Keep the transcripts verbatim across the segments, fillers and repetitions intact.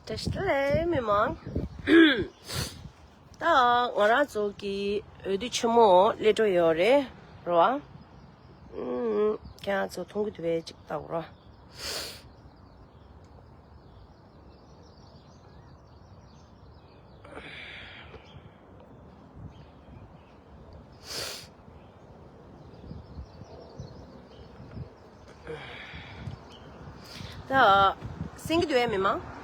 བཀྲ་ཤིས་བདེ་ལེགས་མི་མང་། ད་ང་རང་ཚོ་གི་འོས་བསྡུ་ཆེན་མོ་སླེབས་འགྲོ་ཡོད་རེད་རོ། ཨུམ། ཁྱེད་རང་ཚོ་མཐོང་གི་འདུག་པས་ཅིག་ལྟ་རོ། ད་སེང་གེ་དུ་བའི་མི་མང་།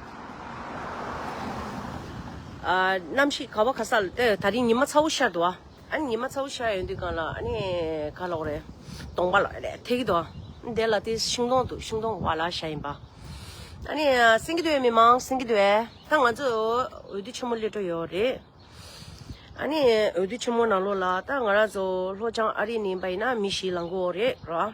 ཨ། གནམ་གཤིས་ག་བ་ག་ས་ལ་ད་རིང་ཉི་མ་ཚ་བོ་ཤར་འདུག་ཨ། ཨ་ནི་ཉི་མ་ཚ་བོ་ཤར་ཡོང་དུས་སྒང་ལ་ཨ་ནི་ག་ལོག་རེད། གདོང་པ་ལ་རེད་ཐེ་གི་འདུག་ཨ། དེ་ལ་དེ་ཤིང་སྡོང་འདུག་ཤིང་སྡོང་བ་ལ་ཤ་ཡིན་པ། ཨ་ནི་སེང་གེ་དུ་བའི་མི་མང་སེང་གེ་དུ་བའི་ད་ང་ཚོ་འོས་བསྡུ་ཆེན་མོ་སླེབས་འགྲོ་ཡོད་རེད། ཨ་ནི་འོས་བསྡུ་ཆེན་མོ་ནང་ལོགས་ལ་ད་ང་རང་ཚོ་ལྷོ་བྱང་ཨ་རི་ནས་ཡིན་པ་ཡིན་ན་མི་བཞི་ལངས་གི་ཡོད་རེད་རོ།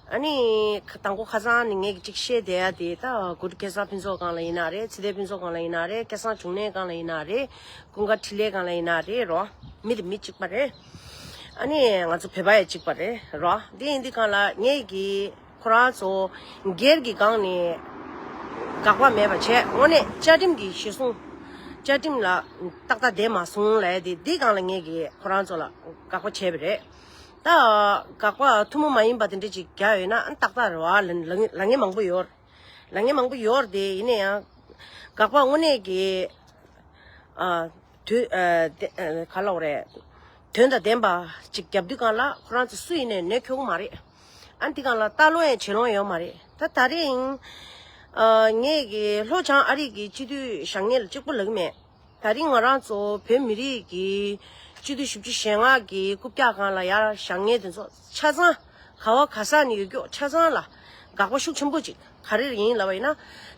ཨ་ནི་དང་པོ་ཁ་སང་ནས་ངས་ཅིག་བཤད་བསྡད་ཡ་དེ་ད་གུ་རུ་སྐལ་བཟང་ཕུན་ཚོགས་སྒང་ལ་ཡིན་ན་རེད། ཚེ་བརྟན་ཕུན་ཚོགས་སྒང་ལ་ཡིན་ན་རེད། སྐལ་བཟང་འབྱུང་གནས་སྒང་ལ་ཡིན་ན་རེད། ཀུན་དགའ་འཕྲིན་ལས་སྒང་ལ་ཡིན་ན་རེད་རོ། མི་དེ་མི་གཅིག་པ་རེད། ཨ་ནི་ང་ཚོ་བོད་པ་ཡང་གཅིག་པ་རེད་རོ། དེ་ཡིན་དུས་སྒང་ལ་ངས་ཀྱི་ཁོ་རང་ཚོ་སྒེར་གྱི་སྒང་ནས་དགག་པ་མེད་པ་བྱས། དངོས་གནས་བཅའ་ཁྲིམས་ཀྱི་གཞི་བཟུང་། བཅའ་ཁྲིམས་ལ་ཏག་ཏག་བསྡད་མ་སོང་ལབ་ཡ་དེ་འདི་སྒང་ལ་ངས་ཀྱི་ཁོ་རང་ཚོ་ལ་དགག་པ་བྱས་པ་རེད། ད་དགག་པ་ཐུན་མོང་མ་ཡིན་པ་དེ་འདྲ་ཅིག་རྒྱག་ཡོད་ན་ཨ་ཏག་ཏག་རེད་བ། ལ་ལ་ལ་ངན་མང་པོ་ཡོད། ལ་ངན་མང་པོ་ཡོད་རེད་དེ་ཡིན་ན་ཡང་། དགག་པ་དངོས་གནས་ཀྱི་ཨ། དུས་ཨ། དེ་ཨ། ག་ལབ་དགོས་རེད། དོན་དང་ལྡན་པ་ཅིག་རྒྱབ་དུས་སྒང་ལ་ཁོ་རང་ཚོ་སུ་ཡིན་ནའི་ནད་ཁྱོག་མ་རེད། ཨ་འདི་སྒང་ལ་ལྟ་ལོང་ཡང་བྱེད་ལོང་ཡོད་མ་རེད། ད་ད་རིང་ཨ། ངས་ཀྱི་ལྷོ་བྱང་ཨ་རི་གི་སྤྱི་འཐུས་བཞེངས་མཁན་ལ་གཅིག་པོ་ལབ་ཀྱི་མེད། ད་རིང་ང་རང་ཚོ་བོད་མི་རིགས་ཀྱི་སྤྱི་འཐུས་བཞི་བཅུ་ཞེ་ལྔ་གི་རྐུབ་བཀྱག་སྒང་ལ་ཡར་བཞེངས་མཁན་དེ་ཚོ་ཆ་ཚང་ག་བ་ག་ས་ནས་ཡོད་ཀྱོག་ཆ་ཚང་ལ་དགག་པ་ཤུགས་ཆེན་པོ་ཅིག་ག་རེ་ཡིན་ལབ་པ་ཡིན་ན།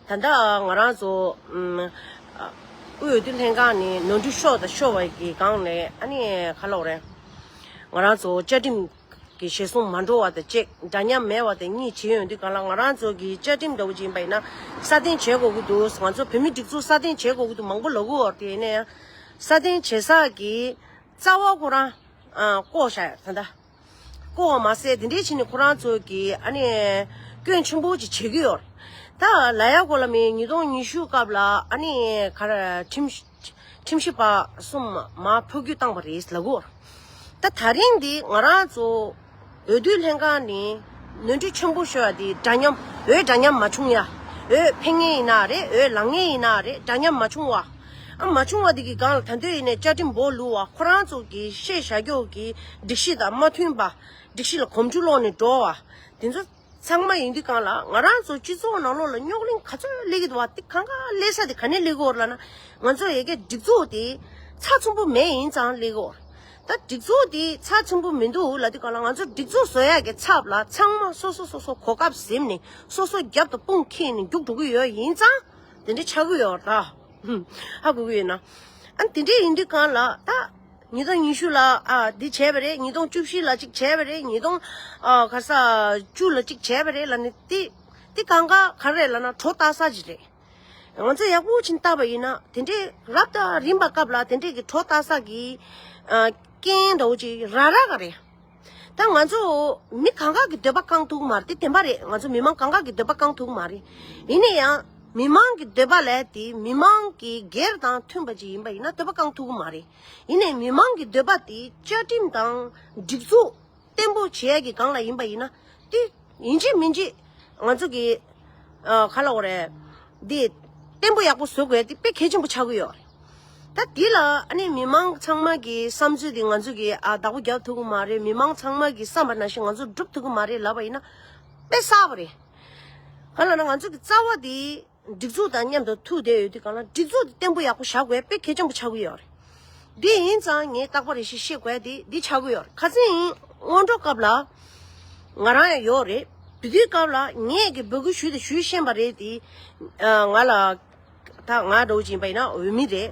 ད་ལྟ་ང་རང་ཚོ་ཨུམ། དབུས་འོས་བསྡུ་ལྷན་ཁང་ནས་ནོར་འཁྲུལ་ཤོར་དང་ཤོར་བ་གི་སྒང་ནས་ཨ་ནི་ག་ལབ་དགོས་རེད། ང་རང་ཚོ་བཅའ་ཁྲིམས་ཀྱི་གཞིར་བཟུང་མ་འགྲོ་བ་དང་བཅས་འདྲ་མཉམ་མེད་པ་དང་གཉིས་བྱེད་ཡོང་དུས་སྒང་ལ་ང་རང་ཚོ་གི་བཅའ་ཁྲིམས་འདྲ་བོ་ཅིག་ཡིན་པ་ཡིན་ན་སྲ་བརྟན་བྱེད་དགོས་ཀྱི་འདུག་ང་ཚོ་བོད་མི་སྒྲིག་འཛུགས་སྲ་བརྟན་བྱེད་དགོས་ཀྱི་འདུག་མང་པོ་ལབ་ཀྱི་ཡོད་རེད། དེ་ཡིན་ན་ཡང་སྲ་བརྟན་བྱེད་ས་གི་རྩ་བ་ཁོ་རང་ཨ། བཀོག་བཞག་ཡོད་ད་ལྟ། བཀོག་པ་མ་ཟད་དེ་འདྲའི་ཕྱིན་ནས་ཁོ་རང་ཚོ་གིས་ཨ་ནི་སྐྱོན་ཆེན་པོ་ཅིག་བྱེད་ཀྱི་ཡོད་རེད། ད་ལ་ཡ་གོ་ལ་མི་ཉིས་སྟོང་ཉི་ཤུ་སྐབས་ལ་ཨ་ནི་ག་རེ་ཁྲིམས་ཁྲིམས་ཞིབ་པ་གསུམ་མར་འཕོ་འགྱུར་བཏང་པ་རེད་ལབ་ཀྱི་ཡོད་རེད། ད་ད་རིང་འདི་ང་རང་ཚོ་འོས་བསྡུ་ལྷན་ཁང་ནས་ནོར་འཁྲུལ་ཆེན་པོ་ཤོར་ཡ་དེ་འདྲ་མཉམ་འོས་འདྲ་མཉམ་མ་བྱུང་ཡ། འོས་འཕེན་མཁན་ཡིན་ན་རེད། འོས་ལངས་མཁན་ཡིན་ན་རེད། འདྲ་མཉམ་མ་བྱུང་བ། ཨ་མ་བྱུང་བ་དེ་གི་སྒང་ལ་ད་འདོད་ཡིན་ནས་བཅའ་ཁྲིམས་འབོག་བླུགས་པ། ཁོ་རང་ཚོ་གི་བཤད་བཞག་རྒྱུ་གི་སྒྲིག་གཞི་དང་མ་མཐུན་པ། སྒྲིག་གཞི་ལ་གོམས་འདྲིས་སློག་ནས་འགྲོ་བ། དེ་ཚོ་ཚང་མ་ཡིན་དུས་སྒང་ལ་ང་རང་ཚོ་སྤྱི་ཚོགས་ནང་ལོགས་ལ་རྙོག་གླེང་ག་ཚོད་སླེབས་ཀྱི་འདུག་བ། དེ་གང་ག་སླེབས་ས་དེ་ག་ནས་སླེབས་ཀྱི་ཡོད་རེད་ལབ་ན། ང་ཚོ་ཡ་གི་སྒྲིག་འཛུགས་དེ་ཚགས་ཚུད་པོ་མེད་ཡིན་ཙང་སླེབས་ཀྱི་ཡོད་རེད། ད་སྒྲིག་འཛུགས་དེ་ཚགས་ཚུད་པོ་མི་འདུག་ལབ་དུས་སྒང་ལ་ང་ཚོ་སྒྲིག་འཛུགས་བཟོ་ཡ་གི་ཚབ་ལ་ཚང་མ་སོ་སོ་སོ་སོ་གོ་སྐབས་ཟིན་ནས་སོ་སོ་རྒྱབ་ཏུ་དཔུང་འཁྱེར་ནས་རྒྱུགས་འགྲོ་གི་ཡོད་ཡིན་ཙང་དེ་འདྲ་ཆགས་ཀྱི་ཡོད་རེད་ད། ཧ་གོ་གི་ཡོད་ན། ཨ་དེ་འདྲ་ཡིན་དུས་སྒང་ལ་ད་ཉིས་སྟོང་ཉི་ཤུ་ལ་ཨ་འདི་བྱས་པ་རེད། ཉིས་སྟོང་བཅུ་བཞི་ལ་གཅིག་བྱས་པ་རེད། ཉིས་སྟོང་ཨ་ག་ས་བཅུ་ལ་གཅིག་བྱས་པ་རེད་ལབ་ནས་དེ་དེ་གང་ག་ག་རེ་རེད་ལབ་ན་གྲོ་བཏགས་ས་ཅིག་རེད། ང་ཚོ་ཡག་པོ་ཕྱིན་བལྟས་པ་ཡིན་ན་དེ་འདྲའི་རབ་དང་རིམ་པ་སྐབས་ལ་དེ་འདྲའི་གི་གྲོ་བཏགས་ས་གི་ཨ་རྐྱེན་འདྲ་བོ་ཅིག་རག་རག་ག་རེད། ད་ང་ཚོ་མི་གང་ག་གི་འདོད་པ་བསྐང་ཐུབ་ཀྱི་མ་རེད། དེ་བདེན་པ་རེད། ང་ཚོ་མི་མང་གང་ག་གི་འདོད་པ་བསྐང་ཐུབ་ཀྱི་མ་རེད། ཡིན་ན་ཡང་མི་མང་གི་འདོད་པ་ལས་དེ་མི་མང་གི་སྒེར་དང་མཐུན་པ་ཅིག་ཡིན་པ་ཡིན་ན་འདོད་པ་བསྐང་ཐུབ་ཀྱི་མ་རེད། ཡིན་ནའི་མི་མང་གི་འདོད་པ་དེ་བཅའ་ཁྲིམས་དང་སྒྲིག་འཛུགས་བརྟན་པོ་བྱེད་ཡ་གི་སྒང་ལ་ཡིན་པ་ཡིན་ན་དེ་ཡིན་གཅིག་མིན་གཅིག་ང་ཚོ་གི་ཨ་ག་ལབ་དགོས་རེད། འདི་བརྟན་པོ་ཡག་པོ་བཟོ་དགོས་དེ་དཔེ་གལ་ཆེན་པོ་ཆགས་ཀྱི་ཡོད་རེད། ད་འདི་ལ་ཨ་ནི་མི་མང་ཚང་མ་གི་བསམ་ཚུལ་དེ་ང་ཚོ་གི་ཨ་བདག་པོ་རྒྱབ་ཐུབ་ཀྱི་མ་རེད། མི་མང་ཚང་མ་གི་བསམ་པ་ནང་བཞིན་ང་ཚོ་སྒྲུབ་ཐུབ་ཀྱི་མ་རེད་ལབ་པ་ཡིན་ན་དཔེ་གསར་པ་རེད། ག་ལབ་ན་ང་ཚོ་གི་རྩ་བ་དེ་སྒྲིག་འཛུགས་དང་མཉམ་དུ་ཐུག་བསྡད་ཡོད་དུས་སྒང་ལ་སྒྲིག་འཛུགས་དེ་བརྟན་པོ་ཡག་པོ་བཞག་དགོས་དཔེ་གལ་ཆེན་པོ་ཆགས་ཀྱི་ཡོད་རེད། འདི་ཡིན་ཙང་ངས་རྟག་པར་རེ་ཞིག་བཤད་དགོས་དེ་འདི་ཆགས་ཀྱི་ཡོད་རེད། ཁ་སང་སྔོན་འགྲོ་སྐབས་ལ་ང་རང་ཡང་ཡོད་རེད། དེ་དུས་སྐབས་ལ་ངས་ཀྱི་འབོད་སྐུལ་ཞུས་དང་ཞུས་ཤེས་པ་རེད་དེ། ང་ལ་ད་ང་འདྲ་བོ་ཅིག་ཡིན་པ་ཡིན་ན་འོས་མི་རེད།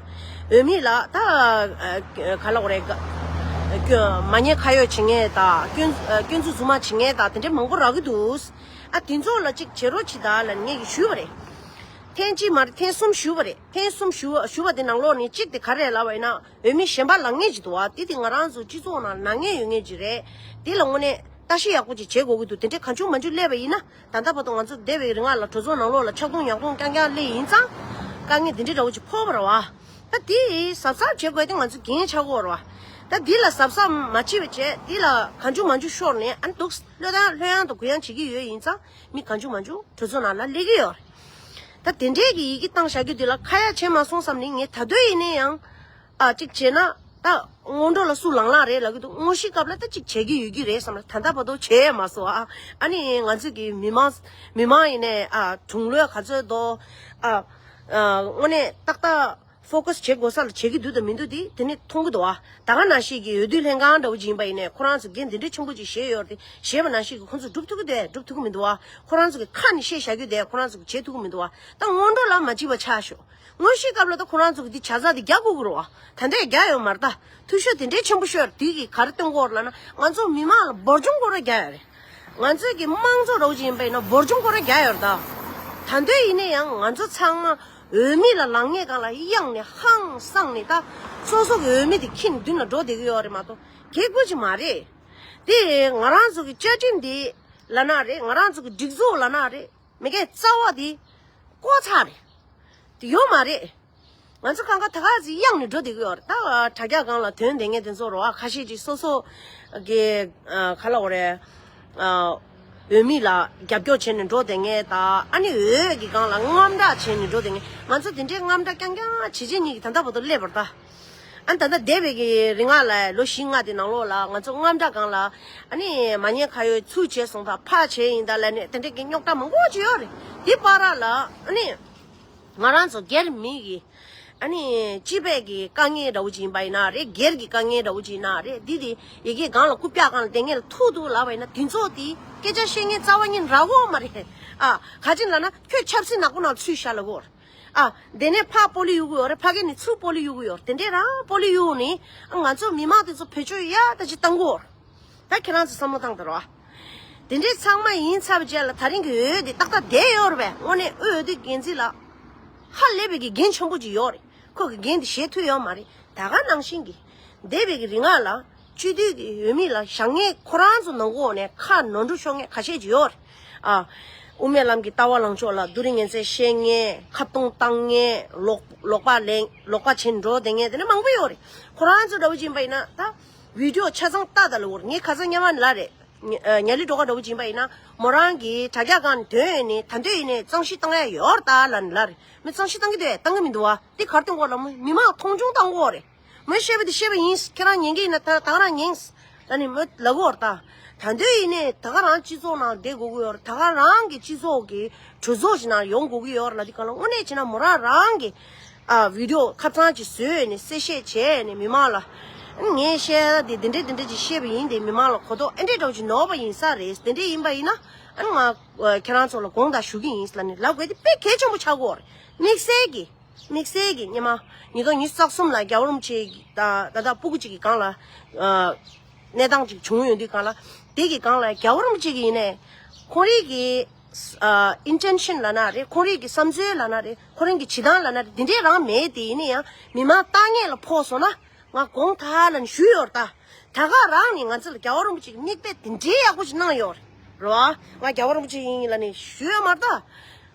འོས་མི་ལ་ད་ག་ལབ་དགོས་རེད། མ་ཉེས་ཁ་གཡོགས་བྱེད་མཁན་དང་སྐྱོན་སྐྱོན་འཛུགས་རྫུན་མ་བྱེད་མཁན་དང་དེ་འདྲའི་མང་པོ་རག་གི་འདུག་ཨ་དེ་ཚོ་ལ་གཅིག་བྱེད་རོགས་བྱེད་དང་ལབ་ངས་ཀྱི་ཞུས་པ་རེད། ཐེངས་གཅིག་མ་རེད། ཐེངས་གསུམ་ཞུས་པ་རེད། ཐེངས་གསུམ་ཞུ་ཞུ་བ་དེ་ནང་ལོགས་ནས་གཅིག་དེ་ག་རེ་ལབ་པ་ཡིན་ན་འོས་མི་གཞན་པ་ལངས་མཁན་ཅིག་འདུག་བ། དེ་དེ་ང་རང་ཚོ་སྤྱི་ཚོགས་ནང་ནང་ངེས་ཡོད་མཁན་ཅིག་རེད། དེ་ལ་དངོས་གནས་བརྟག་ཞིབ་ཡག་པོ་ཅིག་བྱེད་དགོས་ཀྱི་འདུག་དེ་འདྲའི་གང་བྱུང་མང་བྱུང་སླེབས་པ་ཡིན་ན་ད་ལྟ་བར་དུ་ང་ཚོ་འདས་པའི་རིང་ལ་ལ་གྲོས་ཚོགས་ནང་ལོགས་ལ་ཆག་རྡུང་ཉག་རྡུང་རྐྱང་རྐྱང་སླེབས་ཡིན་ཙང་། དཀའ་ངལ་འདི་འདྲའི་འདྲ་བོ་ཅིག་ཕོག་པ་རེད་བ། ད་འདི་གཟབ་གཟབ་བྱེད་དགོས་དེ་ང་ཚོ་འགན་ཆགས་ཀྱི་ཡོད་རེད་བ། ད་འདི་ལ་གཟབ་གཟབ་མ་བྱེད་པ་བྱས་འདི་ལ་གང་བྱུང་མང་བྱུང་ཤོར་ནས་ཨ་ནི་འདུག་ལྷོད་ཡངས་ལྷོད་ཡངས་དང་གུ་ཡངས་བྱེད་ཀྱི་ཡོད་ཡིན་ཙང་མི་གང་བྱུང་མང་བྱུང་གྲོས་ཚོགས་ནང་ལ་སླེབས་ཀྱི་ཡོད་རེད། ད་དེ་འདྲས་ཀྱི་ཡི་གེ་བཏང་བཞག་རྒྱུ་འདི་ལ་ཁ་ཡ་བྱེད་མ་སོང་བསམ་ནས་ངས་ད་དུང་ཡིན་ནའི་ཡང་། ཨ་གཅིག་བྱས་ན་ད་སྔོན་འགྲོ་ལ་སུ་ལངས་ལངས་རེད་ལབ་ཀྱི་འདུག་དངོས་གཞིའི་སྐབས་ལ་ད་གཅིག་བྱེད་ཀྱི་ཡོད་ཀྱི་རེད་བསམ་ལ་ད་ལྟ་བར་དུ་བྱས་ཡ་མ་སོང་ཨ། ཨ་ནི་ང་ཚོས་ཀྱི་མི་མང་མི་མང་ཡིན་ནའི་ཨ་གྲུང་ལོས་ག་ཚོད་དོ་ཨ་ཨ་དངོས་གནས་ཏག་ཏག་ཕོ་ཀ་སི་བྱེད་དགོས་ས་ལ་བྱེད་ཀྱི་འདུག་དང་མི་འདུག་དེ་དེ་ནི་མཐོང་གི་འདུག་ཨ། ད་ག་ནང་བཞིན་གྱི་འོས་བསྡུ་ལྷན་ཁང་འདྲ་བོ་ཅིག་ཡིན་པ་ཡིན་ནའི་ཁོ་རང་ཚོ་འགན་དེ་འདྲའི་ཆེན་པོ་ཅིག་བཞེས་ཡོད་རེད་དེ་བཞེས་པ་ནང་བཞིན་གྱི་ཁོ་ཚོ་སྒྲུབ་ཐུབ་ཀྱི་འདུག་སྒྲུབ་ཐུབ་ཀྱི་མི་འདུག་ཨ། ཁོ་རང་ཚོ་གི་ཁ་ནས་བཤད་བཞག་རྒྱུ་དེ་ཁོ་རང་ཚོ་གི་བྱེད་ཐུབ་ཀྱི་མི་འདུག་ཨ། ད་སྔོན་འགྲོ་ལ་མ་བྱེད་པ་ཆགས་ཤོག་དངོས་གཞིའི་སྐབས་ལ་ད་ཁོ་རང་ཚོ་གི་འདི་བྱ་ཚགས་འདི་རྒྱག་དགོས་ཀྱི་རེད་བ། ད་ལྟ་རྒྱག་ཡོད་མ་རེད་ད། འཐུས་ཤོར་དེ་འདྲའི་ཆེན་པོ་ཤོར་དེ་གི་ག་རེ་སྟོན་གྱི་ཡོད་རེད་ལབ་ན་ང་ཚོ་མི་མང་ལ་འབོར་འཇོམས་སྐོར་ར་རྒྱག་ཡོད་རེད། ང་ཚོའི་གི་དམངས་གཙོ་རོགས་ཅིག་ཡིན་པ་ཡིན་ན་འབོར་འཇོམས་སྐོར་ར་རྒྱག་ཡོད་རེད་ད། ད་འདོད་ཡིན་ནའི་ཡང་ང་ཚོ་ཚང་མ་འོས་མི་ལ་ལངས་ངེས་གང་ལ་གཡེང་ནས་ཧང་སངས་ནས་ད་སོ་སོ་གི་འོས་མི་དེ་ཁྱིམ་མདུན་ལ་འགྲོ་བསྡད་ཀྱི་ཡོད་རེད་མ་གཏོགས་གེགས་པོ་ཅིག་མ་རེད། དེ་ང་རང་ཚོ་གི་བཅའ་ཁྲིམས་འདི་ལབ་ན་རེད། ང་རང་ཚོ་གི་སྒྲིག་འཛུགས་ལབ་ན་རེད། མི་སྒེར་རྩ་བ་དེ་བཀོག་ཚར་རེད། དེ་ཡོད་མ་རེད། ང་ཚོ་གང་ག་ད་ག་ཚོད་གཡེང་ནས་འགྲོ་བསྡད་ཀྱི་ཡོད་རེད། ད་དྲ་རྒྱ་སྒང་ལ་དོན་དེ་ངས་དེ་ཚོ་རོ་ཨ་ཁ་ཤས་ཅིག་སོ་སོ་གི་ཨ་ག་ལ་འོ་རེད། ཨ་འོས་མི་ལ་རྒྱབ་སྐྱོར་བྱས་ནས་འགྲོ་བསྡད་མཁན་དང་ཨ་ནི་འོས་ཀྱི་སྒང་ལ་དངངས་སྐྲག་བྱས་ནས་འགྲོ་བསྡད་མཁན་ང་ཚོ་དེ་འདྲའི་དངངས་སྐྲག་རྐྱང་རྐྱང་བྱེད་བྱེད་གཉིས་ཀྱི་ད་ལྟ་བར་དུ་སླེབས་པ་རེད་ད། ཨ་ནི་ད་ལྟ་འདས་པའི་གི་རིང་ལ་ལོ་བཞི་ལྔ་དེ་ནང་ལོགས་ལ་ང་ཚོ་དངངས་སྐྲག་སྒང་ལ་ཨ་ནི་མ་ཉེས་ཁ་གཡོགས་ཚུར་བྱས་སོང་ད་ཕར་བྱས་ཡིན་ད་ལབ་ནས་དེ་འདྲའི་གི་རྙོག་དྲ་མང་པོ་ཅིག་ཡོད་རེད། དེ་བར་ལ་ཨ་ནི་ང་རང་ཚོ་སྒེར་མི་གི་ཨ་ནི་སྤྱི་པའི་གི་དཀའ་ངལ་འདྲ་བོ་ཅིག་ཡིན་པ་ཡིན་ན་རེད། སྒེར་གྱི་དཀའ་ངལ་འདྲ་བོ་ཅིག་ཡིན་ན་རེད། འདི་དེ་ཡི་གེ་སྒང་ལ་རྐུབ་བཀྱག་སྒང་ལ་དེ་ངས་ལ་ཐུག་འདུག་ལབ་པ་ཡིན་ན་དེ་ཚོ་དེ་སྐད་ཆ་བཤད་མཁན་རྩ་བ་ཉིད་རག་གི་མ་རེད། ཨ་ག་ཅི་ལབ་ན་ཁྱོད་ཆབ་སྲིད་ནག་པོ་ནང་ཚུད་བཞག་ལབ་གོ། ཨ་དེ་ནས་ཕར་སྤོ་ལོ་གཡུག་གི་ཡོད་རེད། ཕ་གི་ནས་ཚུར་སྤོ་ལོ་གཡུག་གི་ཡོད་རེད། དེ་འདྲས་རང་སྤོ་ལོ་གཡུག་ནས་ཨ་ང་ཚོ་མི་མང་དེ་ཚོ་བེད་སྤྱོད་ཡག་ད་ཅིག་བཏང་གི་ཡོད་རེད། ད་ཁྱེད་རང་ཚོ་བསམ་བློ་བཏང་དང་རོ། དེ་འདྲས་ཚང་མ་ཡིན་ཚར་བའི་རྗེས་ལ་ད་རིང་གི་འོས་དེ་ཏག་ཏག་བསྡད་ཡོད་རེད་པས། དངོས་གནས་འོས་བསྡུ་འགན་འཛིན་ལ་ཧ་ལས་པའི་གི་འགན་ཆེན་པོ་ཅིག་ཡོད་རེད། ཁོ་གི་འགན་དེ་བཞེས་ཐུབ་ཡོད་མ་རེད། ད་ག་ནང་བཞིན་གི་འདས་པའི་གི་རིང་ལ་སྤྱི་འཐུས་ཀྱི་འོས་མི་ལ་བཞག་མཁན་ཁོ་རང་ཚོ་ནང་ལོགས་ནས་ཁ་ནོར་འཁྲུལ་ཤོར་མཁན་ཁ་ཤས་ཅིག་ཡོད་རེད། ཨ། དབུ་མའི་ལམ་གྱི་ལྟ་བ་ལངས་ཕྱོགས་ལ་སྡུག་རུས་ངན་ཚད་བཤད་མཁན་ཁ་བརྡུང་བཏང་མཁན་ལོག་ལོག་པ་ལེན་ལོག་པ་བྱེད་འགྲོ་བསྡད་མཁན་དེ་འདྲ་མང་པོ་ཡོད་རེད། ཁོ་རང་ཚོ་འདྲ་བོ་ཅིག་ཡིན་པ་ཡིན་ན་ད་བི་ཌི་ཡོ་ཆ་ཚང་ལྟ་ད་ལ་འོར་ངས་ཁ་སང་སྔོན་མ་ལ་རེད། ཉ་ཉ་ལི་སྒྲོལ་དཀར་འདྲ་བོ་ཅིག་ཡིན་པ་ཡིན་ན་མོ་རང་གིས་དྲ་རྒྱ་སྒང་ནས་ཐོན་ནས་ད་འདོད་ཡིན་ནས་གཙང་བཤེར་བཏང་ཡ་ཡོད་རེད་ད་ལབ་ནས་ལབ་རེད། མི་གཙང་བཤེར་བཏང་གི་འདུག་བཏང་གི་མི་འདུག་བ། འདི་གར་སྟོན་གོ་ལ་མི་མི་མང་མཐོང་ཆུང་བཏང་གོ་རེད། མོས་བཤད་པ་འདི་བཤད་པ་ཡིན། ཁྱེད་རང་ཉན་གི་ཡིན་ན་ད་ད་ག་རང་ཉན། ད་ནི་མོས་ལབ་གོ་རེད་ད། ད་འདོད་ཡིན་ནས་ད་ག་རང་སྤྱི་ཚོགས་ནང་བསྡད་དགོས་ཀྱི་ཡོད་རེད། ད་ག་རང་གི་སྤྱི་ཚོགས་ཀྱི་གྲོས་ཚོགས་ཤིག་ནང་ཡོང་དགོས་ཀྱི་ཡོད་རེད་ལབ་དུས་གང་ལ་དངོས་གནས་བྱས་ན་མོ་རང་རང་གི་ཨ་བི་ཌི་ཡོ་ཁ་ཚང་ཅིག་བཟོས་ནས་གསལ་བཤད་བྱས་ནས་མི་མང་ལ་ངས་བཤད་ཡ་དེ་འདི་འདྲས་འདི་འདྲས་ཅིག་བཤད་པ་ཡིན། དེ་མི་མང་ལ་གོ་རྟོགས་ཨེ་འདྲས་འདྲ་བོ་ཅིག་ནོར་བ་ཡིན་ས་རེད། དེ་འདྲས་ཡིན་པ་ཡིན་ན་ཨ་ནི་ང་ཁྱེད་རང་ཚོ་ལ་དགོངས་དག་ཞུ་གི་ཡིན་ལབ་ནས་ལབ་དགོས་དེ་དཔེ་གལ་ཆེན་པོ་ཆགས་ཀྱི་ཡོད་རེད། དམིགས་བསལ་གྱི། དམིགས་བསལ་གྱི་སྔོན་མ་ཉིས་སྟོང་ཉི་ཤུ་རྩ་གསུམ་ལ་རྒྱལ་བ་རིན་པོ་ཆེ་གི་ད་ད་ལྟ་སྤུ་གུ་གཅིག་གི་སྒང་ལ་ཨ་གནས་སྟངས་གཅིག་བྱུང་ཡོང་དུས་སྒང་ལ་དེ་གི་སྒང་ལ་རྒྱལ་བ་རིན་པོ་ཆེ་གི་ཡིན་ནས་ཁོང་རང་གི་ཨ་ཨིན་ཊེན་ཤན་ལབ་ན་རེད། ཁོང་རང་གི་བསམ་ཚུལ་ལབ་ན་རེད། ཁོང་རང་གི་བྱེད་སྟངས་ལབ་ན་རེད། དེ་འདྲས་རང་མེད་དེ་ཡིན་ན་ཡང་མི་མང་ལྟ་ངན་ལ་ཕོག་སོང་ན་ང་དགོངས་དག་ལབ་ནས་ཞུས་ཡོད་རེད་ད། ད་ག་རང་ནས་ང་ཚོ་ལ་རྒྱལ་བ་རིན་པོ་ཆེ་གི་མིག་དཔེ་དེ་འདྲས་ཡག་པོ་ཞིག་གནང་ཡོད་རེད་རོ། ང་རྒྱལ་བ་རིན་པོ་ཆེ་ཡིན་ལབ་ནས་ཞུས་ཡོད་མ་རེད་ད།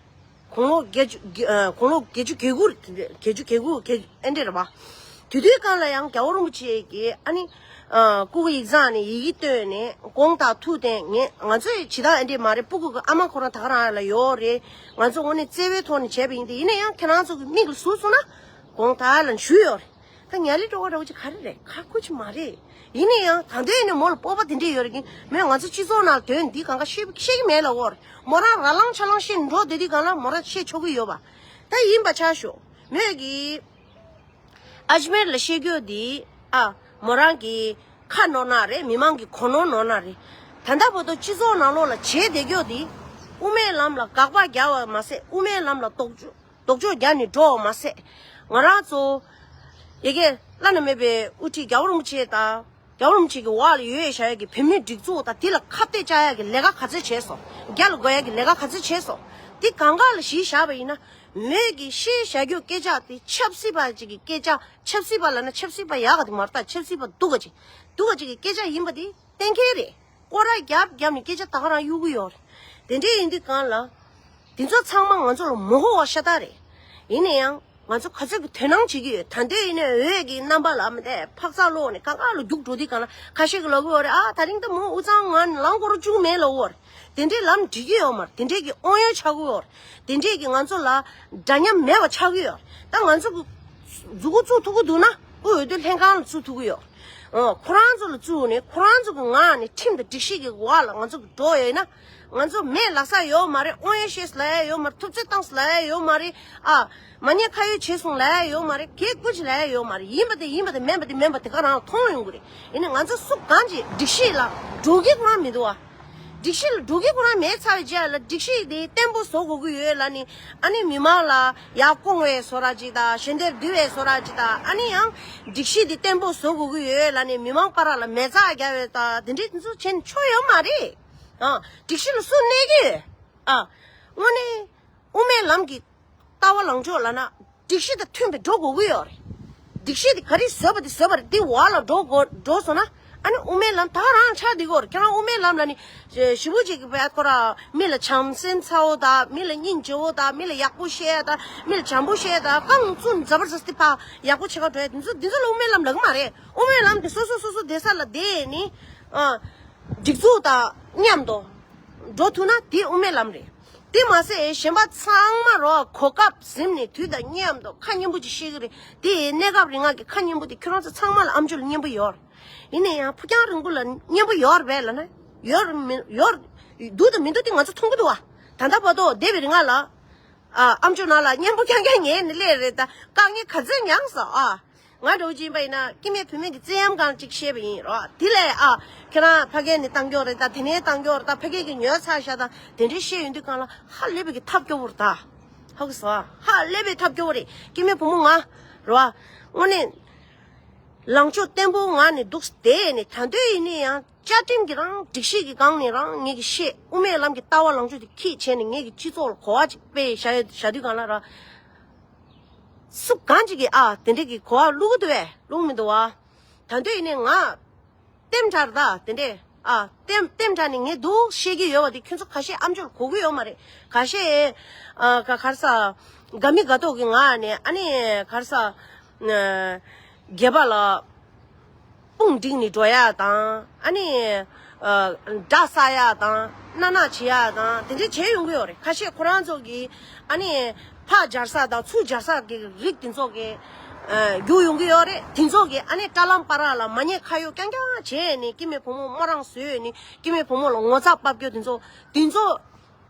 དགུང་ལོ་བརྒྱད་ཅུ་བརྒྱ་ཨ་དགུང་ལོ་བརྒྱད་ཅུ་གྱ་དགུ་རེད། བརྒྱད་ཅུ་གྱ་དགུ་གྱ་ཨེ་འདྲས་རེད་པ། དེ་དུས་སྒང་ལ་ཡང་རྒྱལ་བ་རིན་པོ་ཆེ་གིས་ཨ་ནི་ཨ་སྐུ་གི་ཡིག་ཚང་ནས་ཡི་གེ་བཏོན་ནས་དགོངས་དག་ཐུགས་བདེན། ངས་ང་ཚོའི་བྱེད་སྟངས་ཨེ་འདྲས་མ་རེད། སྤུ་གུ་གི་ཨ་མ་ཁོ་རང་ད་ག་རང་ལ་ཡོད་རེད། ང་ཚོ་དངོས་གནས་བརྩེ་བའི་ཐོག་ནས་བྱས་པ་ཡིན་ཏེ་ཡིན་ན་ཡང་ཁྱེད་རང་ཚོ་གི་མིག་ལ་ཟུག་སོང་ན་དགོངས་དག་ལབ་ནས་ཞུས་ཡོད་རེད། ད་ཉ་ལི་སྒྲོལ་དཀར་འདྲ་བོ་ཅིག་ག་རེ་རེད། ཁག་པོ་ཅིག་མ་རེད། ཡིན་ན་ཡང་ད་འདོད་ནས་མོ་ལ་སྤོབས་པ་དེ་འདྲས་ཡོད་རེད་ཀྱི་མོས་ང་ཚོ་སྤྱི་ཚོགས་ནང་དོན་འདི་གང་ག་ཤེས་ཤེས་ཀྱི་མེད་ལབ་ཀྱི་ཡོད་རེད། མོ་རང་ར་ལངས་ཆ་ལངས་བཤད་འགྲོ་བསྡད་དུས་སྒང་ལ་མོ་རང་བཤད་ཆོག་གི་ཡོད་པ། ད་ཡིན་པ་ཆ་ཞོག་མོས་ཀྱི་ཨ་ཇ་མེར་ལ་བཤད་རྒྱུ་འདི་ཨ་མོ་རང་གི་ཁ་ནོར་ན་རེད། མི་མང་གི་གོ་ནོར་ནོར་ན་རེད། ད་ལྟ་བར་དུ་སྤྱི་ཚོགས་ནང་ལོགས་ལ་བྱས་བསྡད་རྒྱུ་འདི་དབུ་མའི་ལམ་ལ་དགག་པ་རྒྱག་པ་མ་ཟད་དབུ་མའི་ལམ་ལ་ལྡོག་ཕྱོགས་ལྡོག་ཕྱོགས་རྒྱག་ནས་འགྲོ་བ་མ་ཟད། ང་རང་ཚོ་ཡ་གི་བླ་ན་མེད་པའི་དབུ་ཁྲིད་རྒྱལ་བ་རིན་པོ་ཆེ་དང་རྒྱལ་བ་རིན་པོ་ཆེ་གི་འོག་ལ་ཡོད་བཞག་ཡ་གི་བོད་མིའི་སྒྲིག་འཛུགས་དང་དེ་ལ་ཁ་གཏད་བཅག་ཡ་གི་ལས་ཀ་ག་ཚོད་བྱས་སོང་། རྒྱ་ལ་འགོད་ཡ་གི་ལས་ཀ་ག་ཚོད་བྱས་སོང་། དེ་གང་ག་ལ་གཞི་བཞག་པ་ཡིན་ན་མོས་ཀྱི་བཤད་བཞག་རྒྱུ་སྐད་ཆ་དེ་ཆབ་སྲིད་པ་ཅིག་གི་སྐད་ཆ། ཆབ་སྲིད་པ་ལབ་ན་ཆབ་སྲིད་པ་ཡག་ག་དེ་མ་རེད་ད། ཆབ་སྲིད་པ་སྡུག་ག་ཅིག་སྡུག་ག་ཅིག་གི་སྐད་ཆ་ཡིན་པ་དེ་གཏན་འཁེལ་རེད། སྐོར་ར་རྒྱབ་རྒྱབ་ནས་སྐད་ཆ་ད་ག་རང་གཡུག་གི་ཡོད་རེད། དེ་འདྲས་ཡིན་དུས་སྒང་ལ། དེ་ཚོ་ཚང་མ་ང་ཚོ་ལ་མི་གོ་བ་ཤ་སྟག་རེད། ཡིན་ན་ཡང་ ང་ཚོ་ག་ཚོད་ཀྱི་དོ་སྣང་བྱེད་ཀྱི་ཡོད། ད་ལྟའི་ཡིན་ནའི་འོད་ཀྱི་རྣམ་པ་ལ་མི་དེ་འཕག་འཚག་ལོག་ནས་གང་ག་ལ་རྒྱུག་འགྲོ་དུས་གང་ལ་ཁ་ཤས་ཀྱི་ལོག་གི་ཡོད་རེད། ཨ་ད་རིང་ད་མོ་དབུས་གཙང་ང་ལངས་སྐོར་བཅུག་མེད་ལོག་གི་ཡོད་རེད། དེ་འདྲའི་ལམ་འགྲིག་གི་ཡོད་མ་རེད། དེ་འདྲའི་གི་དབང་ཡོད་ཆགས་ཀྱི་ཡོད་རེད། དེ་འདྲས་ཀྱི་ང་ཚོ་ལ་འདྲ་མཉམ་མེད་པ་ཆགས་ཀྱི་ཡོད། ད་ང་ཚོ་གི་མཛུ་གུ་བཙུགས་ཐུབ་ཀྱི་འདུག་ན་ཨུ་འོས་བསྡུ་ལྷན་ཁང་ལ་བཙུགས་ཐུབ་ཀྱི་ཡོད། ཨོ་ཁོ་རང་ཚོ་ལ་བཙུགས་ནས་ཁོ་རང་ཚོ་གི་ངག་ནས་ཁྲིམས་དང་སྒྲིག་གཞི་གི་འོག་ལ་ང་ཚོ་གི་འགྲོ་ཡོད་ན་ང་ཚོ་མེད་ལབ་ས་ཡོད་མ་རེད། དབང་ཡོད་བཤད་ས་ལ་ཡ་ཡོད་མ་རེད། ཐུབ་ཚོད་བཏང་ས་ལ་ཡ་ཡོད་མ་རེད། ཨ་མ་ཉེས་ཁ་གཡོགས་བྱས་སོང་ལབ་ཡ་ཡོད་མ་རེད། གད་སྐུ་ཅི་ལབ་ཡ་ཡོད་མ་རེད། ཡིན་པ་དེ་ཡིན་པ་དེ་མིན་པ་དེ་མིན་པ་དེ་ག་རང་ལ་མཐོང་ཡོང་གི་རེད། ཡིན་ནའི་ང་ཚོ་སུ་གང་ཅིག་སྒྲིག་གཞི་ལ་འགྲོ་གི་ཁོ་རང་མི་འདུག་ཨ། སྒྲིག་གཞི་ལ་འགྲོ་གི་ཁོ་རང་མེད་ཚར་བའི་རྗེས་ལ་སྒྲིག་གཞི་དེ་བརྟན་པོ་བཟོ་དགོས་ཀྱི་ཡོད་ལབ་ནས་ཨ་ནི་མི་མང་ལ་ཡར་སྐོང་བའི་བཟོ་འདྲ་ཅིག་དང་ཞལ་འདེབས་བསྡུ་བའི་བཟོ་འདྲ་ཅིག་དང་ཨ་ནི་ཡང་སྒྲིག་གཞི་དེ་བརྟན་པོ་བཟོ་དགོས་ཀྱི་ཡོད་ལབ་ནས་མི་མང་བར་ལ་མེ་བཙའ་རྒྱག་པའི་དང་དེ་འདྲའི་དེ་ཚོ་བྱས་ནས་ཆོ་ཡོད་མ་རེད། ཨ་སྒྲིག་གཞི་ལ་སུ་གནས་ཀྱི་ཡོད། ཨ་དངོས་གནས་དབུ་མའི་ལམ་གྱི་ལྟ་བ་ལངས་ཕྱོགས་ལབ་ན་སྒྲིག་གཞི་དང་མཐུན་པའི་འགྲོ་དགོས་ཀྱི་ཡོད་རེད། སྒྲིག་གཞི་དེ་ག་རེ་བཟོས་པ་དེ་བཟོས་པ་རེད། དེ་འོག་ལ་འགྲོ་དགོས་འགྲོ་སོང་ན་ཨ་ནི་དབུ་མའི་ལམ་ད་ག་རང་ཆགས་བསྡད་ཀྱི་ཡོད་རེད། ཁྱེད་རང་དབུ་མའི་ལམ་ལ་ནི་ཞེ་པོ་ཅིག་གི་བས་ཁོ་ར་མི་ལ་བྱམས་སེམས་ཚ་བོ་དང་མི་ལ་སྙིང་རྗེ་བོ་དང་མི་ལ་ཡག་པོ་བཤད་ཡ་དང་མི་ལ་བྱམས་པོ་བཤད་ཡ་དང་རྐང་བཙུན་འཛབ་པར་ཟ་སྟེ་ཕ་ཡག་པོ་བྱེད་ག་འགྲོ་ཡ་དེ་ཚོ་དེ་ཚོ་ལ་དབུ་མའི་ལམ་ལབ་ཀྱི་མ་རེད། དབུ་མའི་ལམ་དེ་སོ་སོ་སོ་སོ་བསྡད་ས་ལ་བསྡད་ནི་ཨ་སྒྲིག་འཛུགས་དང་མཉམ་དུ་འགྲོ་ཐུབ་ན་དེ་དབུ་མའི་ལམ་རེད། དེ་མ་ཟད་གཞན་པ་ཚང་མ་རོ་གོ་སྐབས་ཟིན་ནས་དུས་དང་མཉམ་དུ་ཁ་སྙན་པོ་ཅིག་བཤད་ཀྱི་རེད། དེ་གནས་སྐབས་རིང་ང་གི་ཁ་སྙན་པོ་དེ་ཁྱོད་རང་ཚོ་ཚང་མ་ལ་ཨ་མཆོག་ལ་སྙན་པོ་ཡོད་རེད། ཡིན་ན་ཡང་ཕུགས་རྒྱང་རིང་པོ་ལ་སྙན་པོ་ཡོད་རེད་པས་ལབ་ན་ཡོད་རེད་མི་ཡོད་རེད། འདུག་དང་མི་འདུག་དེ་ང་ཚོ་མཐོང་གི་འདུག་བ། ད་ལྟ་བར་དུ་བསྡད་པའི་རིང་ང་ལ་ཨ་ཨ་མཆོག་ནང་ལ་སྙན་པོ་རྐྱང་རྐྱང་ཉན་ནས་སླེབས་རེད། ད་དཀའ་ངལ་ག་ཚོད་མྱངས་སོང་ཨ། ང་འདྲ་བོ་ཅིག་ཡིན་པ་ཡིན་ན་སྐྱེ་དམན་བུད་མེད་ཀྱི་བཙན་གཡེམ་སྒང་ཅིག་བཤད་པ་ཡིན་རོ། དེ་ལས་ཨ་ཁྱེད་རང་ཕ་གི་ནས་བཏང་རྒྱུ་རེད། ད་དེ་ནས་བཏང་རྒྱུ་རེད། ད་ཕ་གི་གི་ཉོས་ཚར་ཤག་ད་དེ་འདྲའི་བཤད་ཡོང་དུས་སྒང་ལ་ཧ་ལས་པའི་གི་ཐབས་སྐྱོ་བོ་རེད། ད་ཧ་གོ་སོང་ཨ། ཧ་ལས་པའི་ཐབས་སྐྱོ་བོ་རེད། སྐྱེ་དམན་བུ་མོ་ང་རོ། དངོས་གནས་ལངས་ཕྱོགས་བརྟན་པོ་ངང་ནས་འདུག་བསྡད་ནས་ད་དུང་ཡིན་ན་ཡང་བཅའ་ཁྲིམས་ཀྱི་རང་སྒྲིག་གཞི་གི་སྒང་ནས་རང་ངེད་ཀྱི་བཤད་དབུ་མའི་ལམ་གྱི་ལྟ་བ་ལངས་ཕྱོགས་དེ་ཁྱེད་བྱས་ནས་ངེད་ཀྱི་སྤྱི་ཚོགས་ལ་གོ་བ་ཅིག་སྤེལ་བཞག་ཡོད་བཞག་དུས་སྒང་ལ་ར། སུ་གང་ཅིག་གིས་ཨ་དེ་འདྲས་ཀྱི་གོ་བ་བླུག་གི་འདུག་བས་བླུག་མི་འདུག་བ། ད་དུང་ཡིན་ནའི་ང་ལྟེམ་དྲག་རེད་ད་དེ་འདྲས་ཨ་ལྟེམ་ལྟེམ་དྲག་ནས་ངས་འདུག་བཤད་ཀྱི་ཡོད་བ་དེ་ཁྱོད་ཚོ་ཁ་ཤས་ཨ་མཆོག་ལ་གོ་གི་ཡོད་མ་རེད། ཁ་ཤས་ཨ་ག་གར་ས་དགའ་མི་དགའ་མདོག་གི་ངག་ནས་ཨ་ནི་གར་ས་ཨ་སྒེར་པ་ལ། དཔུང་བསྒྲིགས་ནས་འགྲོ་ཡ་དང་ཨ་ནི་ཨ་དགྲ་ཟ་ཡ་དང་མནའ་མ་བྱེད་ཡ་དང་དེ་འདྲས་བྱེད་ཡོང་གི་ཡོད་རེད། ཁ་ཤས་ཁོ་རང་ཚོ་གིས་ཨ་ནི་ཕར་སྦྱར་ས་དང་ཚུར་སྦྱར་ས་གི་རིགས་དེ་ཚོ་གི་ཨ་རྒྱུག་ཡོང་གི་ཡོད་རེད། དེ་ཚོ་གིས་ཨ་ནི་དྲ་ལམ་བར་ལ་མ་ཉེས་ཁ་གཡོགས་རྐྱང་རྐྱང་བྱས་ནས་སྐྱེ་དམན་བུ་མོ་དམར་རང་བཟོས་ནས་སྐྱེ་དམན་བུ་མོ་ལ་ངོ་ཚ་ཕབ་རྒྱུ་དེ་ཚོ་དེ་ཚོ་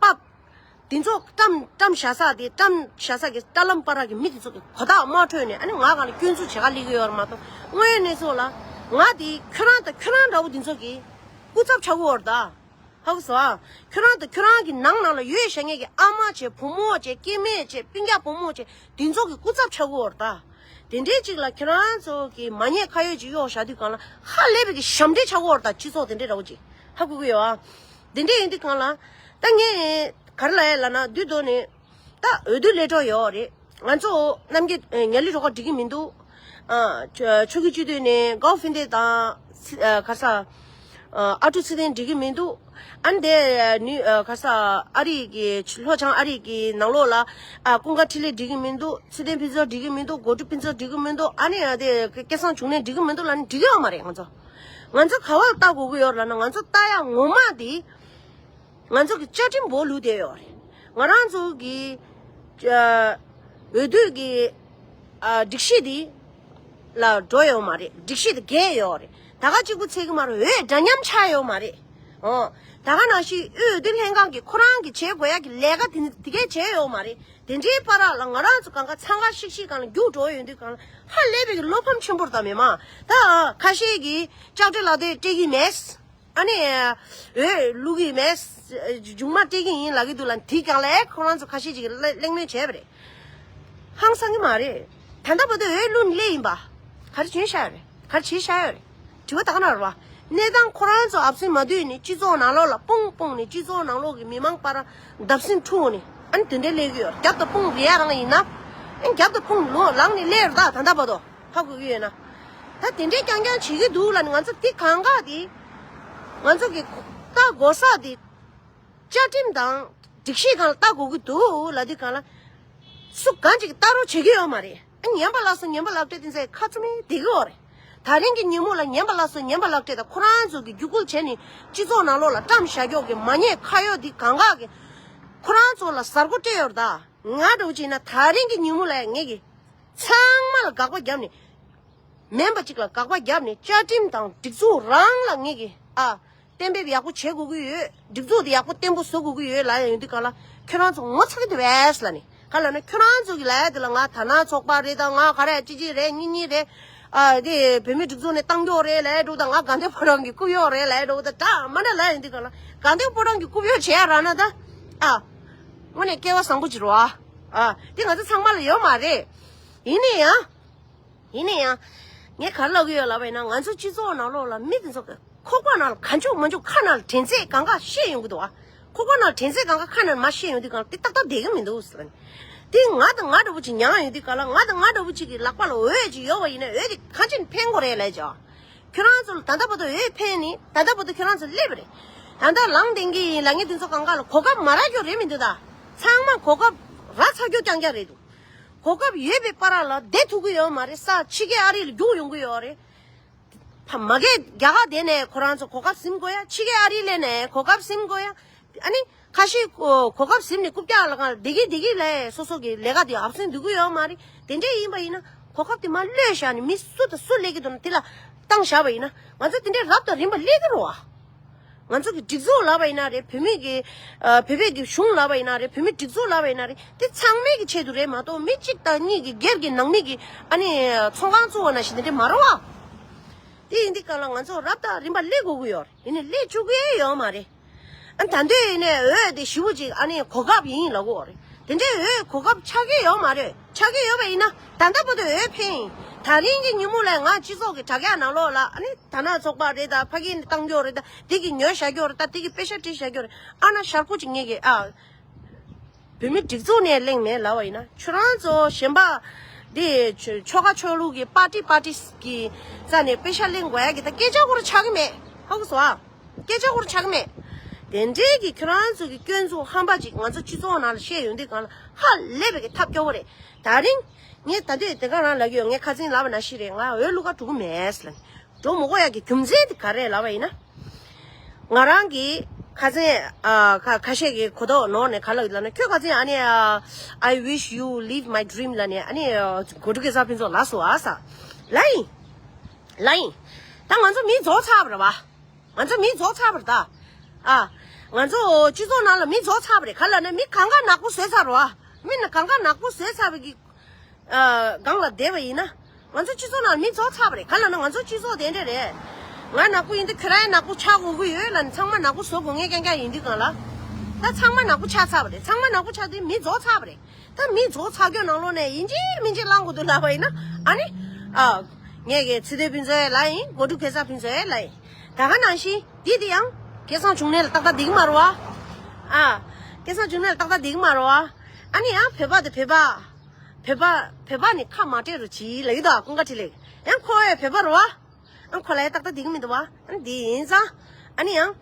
ཕབ། དེ་ཚོ་བཀྲམ་བཀྲམ་བཞག་ས་དེ་བཀྲམ་བཞག་ས་གི་དྲ་ལམ་བར་གི་མི་དེ་ཚོ་གི་གོ་བརྡ་མ་འཕྲོད་ནས་ཨ་ནི་ང་ག་ལ་སྐྱོན་འཛུགས་བྱེད་ག་སླེབས་ཀྱི་ཡོད་རེད་མ་གཏོགས་དངོས་ཡོད་གནས་ཚུལ་ལ་ང་དེ་ཁྱོད་རང་དང་ཁྱོད་རང་འདྲ་བོ་དེ་ཚོ་གི་སྐུ་ཚབ་ཆགས་ཀྱི་ཡོད་རེད་ད། ཧ་གོ་སོང་ཨ། ཁྱོད་རང་དང་ཁྱོད་རང་གི་ནང་ནང་ལ་ཡོད་བཞག་མཁན་གི་ཨ་མ་བྱས་བུ་མོ་བྱས་སྐྱེ་དམན་བྱས་སྤུན་ཀྱག་བུ་མོ་བྱས་དེ་ཚོ་གི་སྐུ་ཚབ་ཆགས་ཀྱི་ཡོད་རེད་ད། དེ་འདྲའི་ཅིག་ལ་ཁྱོད་རང་ཚོ་གི་མ་ཉེས་ཁ་གཡོགས་ཅིག་གཡོགས་བཞག་དུས་སྒང་ལ་ཧ་ལས་པའི་གི་ཞབས་འདྲེན་ཆགས་ཀྱི་ཡོད་རེད་ད། སྤྱི་ཚོགས་དེ་འདྲའི་འདྲ་བོ་ཅིག་ཧ་གོ་གི་ཡོད་ཨ། དེ་འདྲ་ཡིན་དུས་སྒང་ལ། ད་ངས་ག་རེ་ལབ་ཡ་ལབ་ན་དུས་ཐོག་ནས་ད་འོས་བསྡུ་སླེབས་འགྲོ་ཡོད་རེད། ང་ཚོ་རྣམ་རྒྱལ་ངལ་ལི་སྒྲོལ་དཀར་འགྲིག་གི་མི་འདུག་ཨ་ཆོས་ཆོས་ཀྱི་སྤྱི་འཐུས་ནས་གའོ་ཧྥིན་ཏེ་དང་ཨ་ག་ས་ཨ་ཀྲུའུ་ཚེ་བརྟན་འགྲིག་གི་མི་འདུག་ཨ་ནི་དེ་ནི་ག་ས་ཨ་རི་གི་ལྷོ་བྱང་ཨ་རི་གི་ནང་ལོགས་ལ་ཨ་ཀུན་དགའ་འཕྲིན་ལས་འགྲིག་གི་མི་འདུག་ཚེ་བརྟན་ཕུན་ཚོགས་འགྲིག་གི་མི་འདུག་གོ་སྒྲིག་ཕུན་ཚོགས་འགྲིག་གི་མི་འདུག་ཨ་ནི་ཡང་དེ་སྐལ་བཟང་འབྱུང་གནས་འགྲིག་གི་མི་འདུག་ལབ་ནི་འགྲིག་གི་ཡོད་མ་རེད། ང་ཚོ་ང་ཚོ་ག་བ་ལ་ལྟ་དགོས་ཀྱི་ཡོད་ལབ་ན་ང་ཚོ་ལྟ་ཡ་ངོ་མ་དེ། ང་ཚོ་གི་བཅའ་ཁྲིམས་འབོ་ལུས་བསྡད་ཡོད་རེད། ང་རང་ཚོ་གི་ཨ་འོས་བསྡུ་གི་ཨ་སྒྲིག་གཞི་འདི་ལ་འགྲོ་ཡོད་མ་རེད། སྒྲིག་གཞི་འདི་འགལ་ཡོད་རེད། ད་ག་གཅིག་པུ་ཚད་ཀྱི་མ་རེད། འོས་འདྲ་མཉམ་ཆགས་ཡོད་མ་རེད། ཨོ། ད་ག་ནང་བཞིན་འོས་བསྡུ་ལྷན་ཁང་གི་ཁོ་རང་གི་བྱེད་དགོས་ཡ་གི་ལས་ཀ་དེ་ནི་དེ་གས་བྱས་ཡོད་མ་རེད། དེ་འདྲའི་བར་ལ་ང་རང་ཚོ་གང་ག་འཚང་ཁ་ཤིག་ཤིག་སྒང་ལ་རྒྱུགས་འགྲོ་ཡོང་དུས་སྒང་ལ་ཧ་ལས་པའི་གི་བློ་ཕམ་ཆེན་པོ་རེད་ད། མི་མང་ད་ཁ་ཤས་ཀྱིས་ལྕགས་སྤྲེལ་ལག་དེབ་སྤྲད་ཀྱི་མེད། ཨ་ནི། འོས་བླུག་གི་མེད། མཇུག་མ་སྤྲད་ཀྱི་ཡིན་ལབ་ཀྱི་འདུག་ལ་དེའི་སྒང་ལ་ཨེ་ཁོ་རང་ཚོ་ཁ་ཤས་ཅིག་གིས་གླེང་མོལ་བྱས་པ་རེད། ཧང་སང་གི་མ་རེད། ད་ལྟ་བར་དུ་འོས་བླུག་ནས་སླེབས་ཡིན་པ། ག་རེ་བྱས་བཞག་ཡོད་རེད། ག་རེ་བྱས་བཞག་ཡོད་རེད། དྲི་བ་ད་ག་ན་རེད་བ། གནས་སྟངས་ཁོ་རང་ཚོ་ཨབ་སིན་མ་བསྡུས་ནས་སྤྱི་ཚོགས་ནང་ལོགས་ལ་སྤུངས་སྤུངས་ནས་སྤྱི་ཚོགས་ནང་ལོགས་ཀྱི་མི་མང་བར་བརྡབ་གསིག་འཁྲུགས་ནས་ཨ་ནི་དེ་འདྲའི་སླེབས་ཀྱི་ཡོད་རེད། རྒྱབ་དང་དཔུང་རེད་ཡ་རང་ཡིན་ན། ཨ་ནི་རྒྱབ་དང་དཔུང་ལོ་ལངས་ནས་སླེབས་རེད་ད། ད་ལྟ་བར་དུ། ཧ་གོ་གི་ཡོད་ན། ད་དེ་འདྲའི་རྐྱང་རྐྱང་བྱེད་ཀྱི་འདུག་ལབ་ནས་ང་ཚོ་དེ་གང་ག་དེ། ང་ཚོ་གི་ལྟ་དགོས་ས་དེ། བཅའ་ཁྲིམས་དང་སྒྲིག་གཞི་སྒང་ལ་ལྟ་དགོས་ཀྱི་འདུག་ལབ་དུས་སྒང་ལ། སུ་གང་ཅིག་ལྟ་རོགས་བྱེད་ཀྱི་ཡོད་མ་རེད། ཨ། ངན་པ་ལ་སོགས་ངན་པ་ལག་སྤྲད་དེ་ཚེ་ཁ་བཙུམ་མི་བསྡད་ཀྱི་ཡོད་རེད། ད་རིང་གི་ཉིན་མོ་ལ་ངན་པ་ལ་སོགས་ངན་པ་ལག་སྤྲད་དང་ཁོ་རང་ཚོ་གི་རྒྱུག་ཁུལ་བྱས་ནས་སྤྱི་ཚོགས་ནང་ལོགས་ལ་བཀྲམ་བཞག་ཀྱོག་གི་མ་ཉེས་ཁ་གཡོག་འདི་གང་ག་གི་ཁོ་རང་ཚོ་ལ་གཟར་མགོ་སྤྲད་ཡོད་རེད། ད་ང་འདྲ་བོ་ཅིག་ཡིན་ན་ད་རིང་གི་ཉིན་མོ་ལ་ངས་ཀྱི་ཚང་མ་ལ་དགག་པ་བརྒྱབ་ནས། མིན་པ་ཅིག་ལ་དགག་པ་བརྒྱབ་ནས་བཅའ་ཁྲིམས་དང་སྒྲིག་འཛུགས་རང་ལ་ངེད་ཀྱིས་ཨ། གཏན་འབེབས་ཡག་པོ་བྱེད་དགོས་ཀྱི་ཡོད། སྒྲིག་འཛུགས་དེ་ཡག་པོ་བརྟན་པོ་བཟོ་དགོས་ཀྱི་ཡོད་ལབ་ཡ་ཡོང་དུས་ག་ལ་ཁྱོད་རང་ཚོ་ངོ་ཚ་གི་འདུག་བས་ལབ་ནས། ག་ལབ་ན་ཁྱོད་རང་ཚོ་གི་ལབ་ཡ་དེ་ལ་ང་དར་ནག་ཚོགས་པ་རེད་དང་། ང་ག་རེ་གཅིག་གཅིག་རེད། གཉིས་གཉིས་རེད། ཨ། དེ་བོད་མི་སྒྲིག་འཛུགས་ནས་བཏང་རྒྱུ་རེད་ལབ་ཡ་འདྲ་བོ་དང་། ང་དགའ་ལྡན་ཕོ་བྲང་གི་རྐུབ་གཡོག་རེད་ལབ་ཡ་འདྲ་བོ་དང་འདྲ་མ་འདྲ་ལབ་ཡ་ཡོང་དུས་ག་ལ། དགའ་ལྡན་ཕོ་བྲང་གི་རྐུབ་གཡོག་བྱེད་ཡ་རག་ན་ད། ཨ། དངོས་གནས་སྐལ་བ་བཟང་པོ་ཅིག་རེད་བ། ཨ། དེ་ང་ཚོ་ཚང་མ་ལ་ཡོད་མ་རེད། ཡིན་ན་ཡང་། ཡིན་ན་ཡང་། ངས་ག་རེ་ལབ་ཀྱི་ཡོད་ལབ་པ་ཡིན་ན། ང་ཚོ་སྤྱི་ཚོགས་ནང་ལོགས་ལ་མི་དེ་ཚོ་ཁོག་པ་ནང་ལ་ག་འཇུག་མ་འཇུག་ཁ་ནང་ལ་དྲན་ཚད་གང་ག་བཤད་ཡོང་གི་འདུག་བ། ཁོག་པ་ནང་ལ་དྲན་ཚད་གང་ག་ཁ་ནང་ལ་མ་བཤད་ཡོང་དུས་གང་ལ་དེ་ཏག་ཏག་བསྡད་ཀྱི་མི་འདུག་ཟེར་ནས། དེ་ང་དང་ང་འདྲ་བོ་ཅིག་མྱངས་ཡོང་དུས་ག་ལ། ང་དང་ང་འདྲ་བོ་ཅིག་གི་ལག་པ་ལ་འོད་ཅིག་ཡོད་པ་ཡིན་ན་འོད་དེ་གང་ཅིག་འཕེན་དགོས་རེད་ལབ་ཀྱང་། ཁྱོད་རང་ཚོ་ལ་ད་ལྟ་བར་དུ་འོད་འཕེན་ནི། ད་ལྟ་བར་དུ་ཁྱོད་རང་ཚོ་སླེབས་པ་རེད། ད་ལྟ་ལངས་བསྡད་ཀྱི་ཡིན་ལབ་མཁན་དེ་ཚོ་གང་ག་ལ་གོ་སྐབས་མ་རག་རྒྱུ་རེད་མི་འདུག་ད། ཚང་མ་གོ་སྐབས་རག་ཚར་རྒྱུ་རྐྱང་རྐྱང་རེད་འདུག་གོ་སྐབས་ཡོད་པའི་བར་ལ་བསྡད་ཐུབ་ཀྱི་ཡོད་མ་རེད། ས་ཕྱི་རྒྱལ་ཨ་རི་ལ་རྒྱུགས་ཡོང་གི་ཡོད་རེད། ཕ་མ་གིར་རྒྱ་གར་བསྡད་ནས་ཁོ་རང་ཚོ་གོ་སྐབས་ཟིན་དགོས་ཡ། ཕྱི་རྒྱལ་ཨ་རི་སླེབས་ནས་གོ་སྐབས་ཟིན་དགོས་ཡ། ཨ་ནི་ཁ་ཤས་གོ་གོ་སྐབས་ཟིན་ནས་རྐུབ་བཀྱག་ལ་གང་བསྡད་ཀྱི་བསྡད་ཀྱི་ལས་སོ་སོ་གི་ལས་ཀ་དེ་ཨབ་སེན་འདུག་གི་ཡོད་མ་རེད། དེ་འདྲས་ཡིན་པ་ཡིན་ན་གོ་སྐབས་དེ་མར་གློད་བཞག་ནས་མི་སུ་དང་སུ་སླེབས་ཀྱི་འདུག་ན་དེ་ལ་བཏང་བཞག་པ་ཡིན་ན་ང་ཚོ་དེ་འདྲས་རབ་དང་རིམ་པ་སླེབས་ཀྱི་རེད་བ། ང་ཚོ་གི་སྒྲིག་འཛུགས་ལབ་པ་ཡིན་ན་རེད། བོད་མི་གི་ཨ། བོད་པའི་གི་གཞུང་ལབ་པ་ཡིན་ན་རེད། བོད་མི་སྒྲིག་འཛུགས་ལབ་པ་ཡིན་ན་རེད། དེ་ཚང་མའི་གི་ཆེད་དུ་རེད་མ་གཏོགས་མི་གཅིག་དང་གཉིས་ཀྱི་སྒེར་གྱི་ནང་མི་གི་ཨ་ནི་ཚོང་ཁང་བཙུགས་པ་ནང་བཞིན་དེ་འདྲ་མ་རེད་བ། དེ་ཡིན་དུས་ག་ལ་ང་ཚོ་རབ་དང་རིམ་པ་སླེབས་དགོས་ཀྱི་ཡོད་རེད། ཡིན་ནའི་སླེབས་བཅུག་གི་ཡོད་མ་རེད། ཨ། ད་དུང་ཡིན་ནའི་འོས་དེ་ཞེ་པོ་ཅིག་ཨ་ནི་གོ་སྐབས་ཡིན་ལབ་ཀྱི་ཡོད་རེད། དེ་འདྲའི་འོས་གོ་སྐབས་ཆགས་ཀྱི་ཡོད་མ་རེད། ཆགས་ཀྱི་ཡོད་པ་ཡིན་ན་ད་ལྟ་བར་དུ་འོས་འཕེན་ཡིན། ད་རིང་གི་ཉིན་མོ་ལ་ང་སྤྱི་ཚོགས་ཀྱི་དྲ་རྒྱ་ནང་ལོགས་ལ་ཨ་ནི་དར་ནག་ཚོགས་པ་རེད་ད། ཕ་གི་ནས་བཏང་རྒྱུ་རེད་ད། དེ་གི་ཉོས་བཞག་རྒྱུ་རེད་ད། དེ་གི་པེ་ཤག་སྤྲད་བཞག་རྒྱུ་རེད། ཨ་ན་ཤར་ཁུག་ཅིག་ངེད་ཀྱི་ཨ། བོད་མི་སྒྲིག་འཛུགས་ནས་གླེང་མེད་ལབ་པ་ཡིན་ན། ཁྱོད་རང་ཚོ་གཞན་པ་འདི་ཆོལ་ཁ་ཆོས་ལུགས་ཀྱི་པར་ཏི་པར་ཏི་གི་རྩ་ནས་པེ་ཤག་ལེན་དགོས་ཡ་གི་ད་སྐད་ཆ་སྐོར་ཆགས་ཀྱི་མེད། ཧ་གོ་སོང་ཨ། སྐད་ཆ་སྐོར་ཆགས་ཀྱི་མེད། དེ་འདྲའི་གི་ཁྱོད་རང་ཚོ་གི་སྐྱོན་འཛུགས་ཧམ་པ་ཅིག་ང་ཚོ་སྤྱི་ཚོགས་ནང་ལ་བཤད་ཡོང་དུས་གང་ལ་ཧ་ལས་པའི་གི་ཐབས་སྐྱོ་བོ་རེད། ད་རིང་ངས་ད་ལྟའི་དེ་ག་རང་ལབ་ཀྱི་ཡོད། ངས་ཁ་སང་ལབ་པ་ནང་བཞིན་རེད། ང་འོས་བླུག་ག་འགྲོ་གི་མེད་ལབ་ནས། འགྲོ་མི་དགོས་ཡ་གི་རྒྱུ་མཚན་དེ་ག་རེ་ལབ་པ་ཡིན་ན། ང་རང་གིས་ཁ་སང་ཨ། ཁ་ཁ་ཤས་ཀྱི་གོ་རྟོགས་ནོར་ནས་ག་ལབ་ཡོད་ལབ་ན། ཁྱོད་ཁ་སང་ཨ་ནི་ཨ། I wish you live my dream ལབ་ནས་ཨ་ནི་ཨ། གོ་སྒྲིག་གེ་སར་ཕུན་ཚོགས་ལབ་སོང་ཨ་ས། ལབ་ཡིན། ལབ་ཡིན། ད་ང་ཚོ་མི་རྫོགས་ཚར་བ་རེད་བ། ང་ཚོ་མི་རྫོགས་ཚར་བ་རེད་ད། ཨ། ང་ཚོ་སྤྱི་ཚོགས་ནང་ལ་མི་རྫོགས་ཚར་བ་རེད། ག་ལབ་ན་མི་གང་ག་ནག་པོ་བཟོས་ཚར་བ། མི་ནི་གང་ག་ནག་པོ་བཟོས་ཚར་བའི་གི་ཨ། སྒང་ལ་བསྡད་པ་ཡིན་ན། ང་ཚོ་སྤྱི་ཚོགས་ནང་མི་རྫོགས་ཚར་བ་རེད། ག་ལབ་ན་ང་ཚོ་སྤྱི་ཚོགས་དེ་འདྲ་རེད། ང་ནག་པོ་ཡིན་དུས་ཁྱོད་རང་ཡང་ནག་པོ་ཆགས་དགོས་ཀྱི་ཡོད་ལབ་ནས་ཚང་མ་ནག་པོ་བཟོ་དགོས་ངེས་རྐྱང་རྐྱང་ཡིན་དུས་གང་ལ། ད་ཚང་མ་ནག་པོ་ཆགས་ཚར་བ་རེད། ཚང་མ་ནག་པོ་ཆགས་དུས་མི་རྫོགས་ཚར་བ་རེད། ད་མི་རྫོགས་ཚར་རྒྱུ་ནང་ལོགས་ནས་ཡིན་གཅིག་མིན་གཅིག་བླང་དགོས་འདུག་ལབ་པ་ཡིན་ན། ཨ་ནི། ཨ། ངས་ཀྱི་ཚེ་བརྟན་ཕུན་ཚོགས་ལབ་ཡིན། གོ་སྒྲིག་གེ་སར་ཕུན་ཚོགས་ལབ་ཡིན། ད་ག་ནང་བཞིན་འདི་དེ་ཡང་སྐལ་བཟང་འབྱུང་གནས་ལ་ཏག་ཏག་འགྲིག་མ་རེད་བ། ཨ། སྐལ་བཟང་འབྱུང་གནས་ལ་ཏག་ཏག་འགྲིག་མ་རེད་བ། ཨ་ནི་ཡང་བོད་པ་དེ་བོད་པ། བོད་པ་བོད་པ་ནི་ཁ་མ་བྲལ་རུ་གྱིས་ལབ་ཀྱི་འདུག་ཀུན་དགའ་འཕྲིན་ལས། ཡང་ཁོ་ཡང་བོད་པ་རེད་བ། ཨ། ཁོ་ལ་ཡང་ཏག་ཏག་འགྲིག་གི་མི་འདུག་བ། ཨ་ནི་འདི་ཡིན་ཙང་། ཨ་ནི་ཡང་།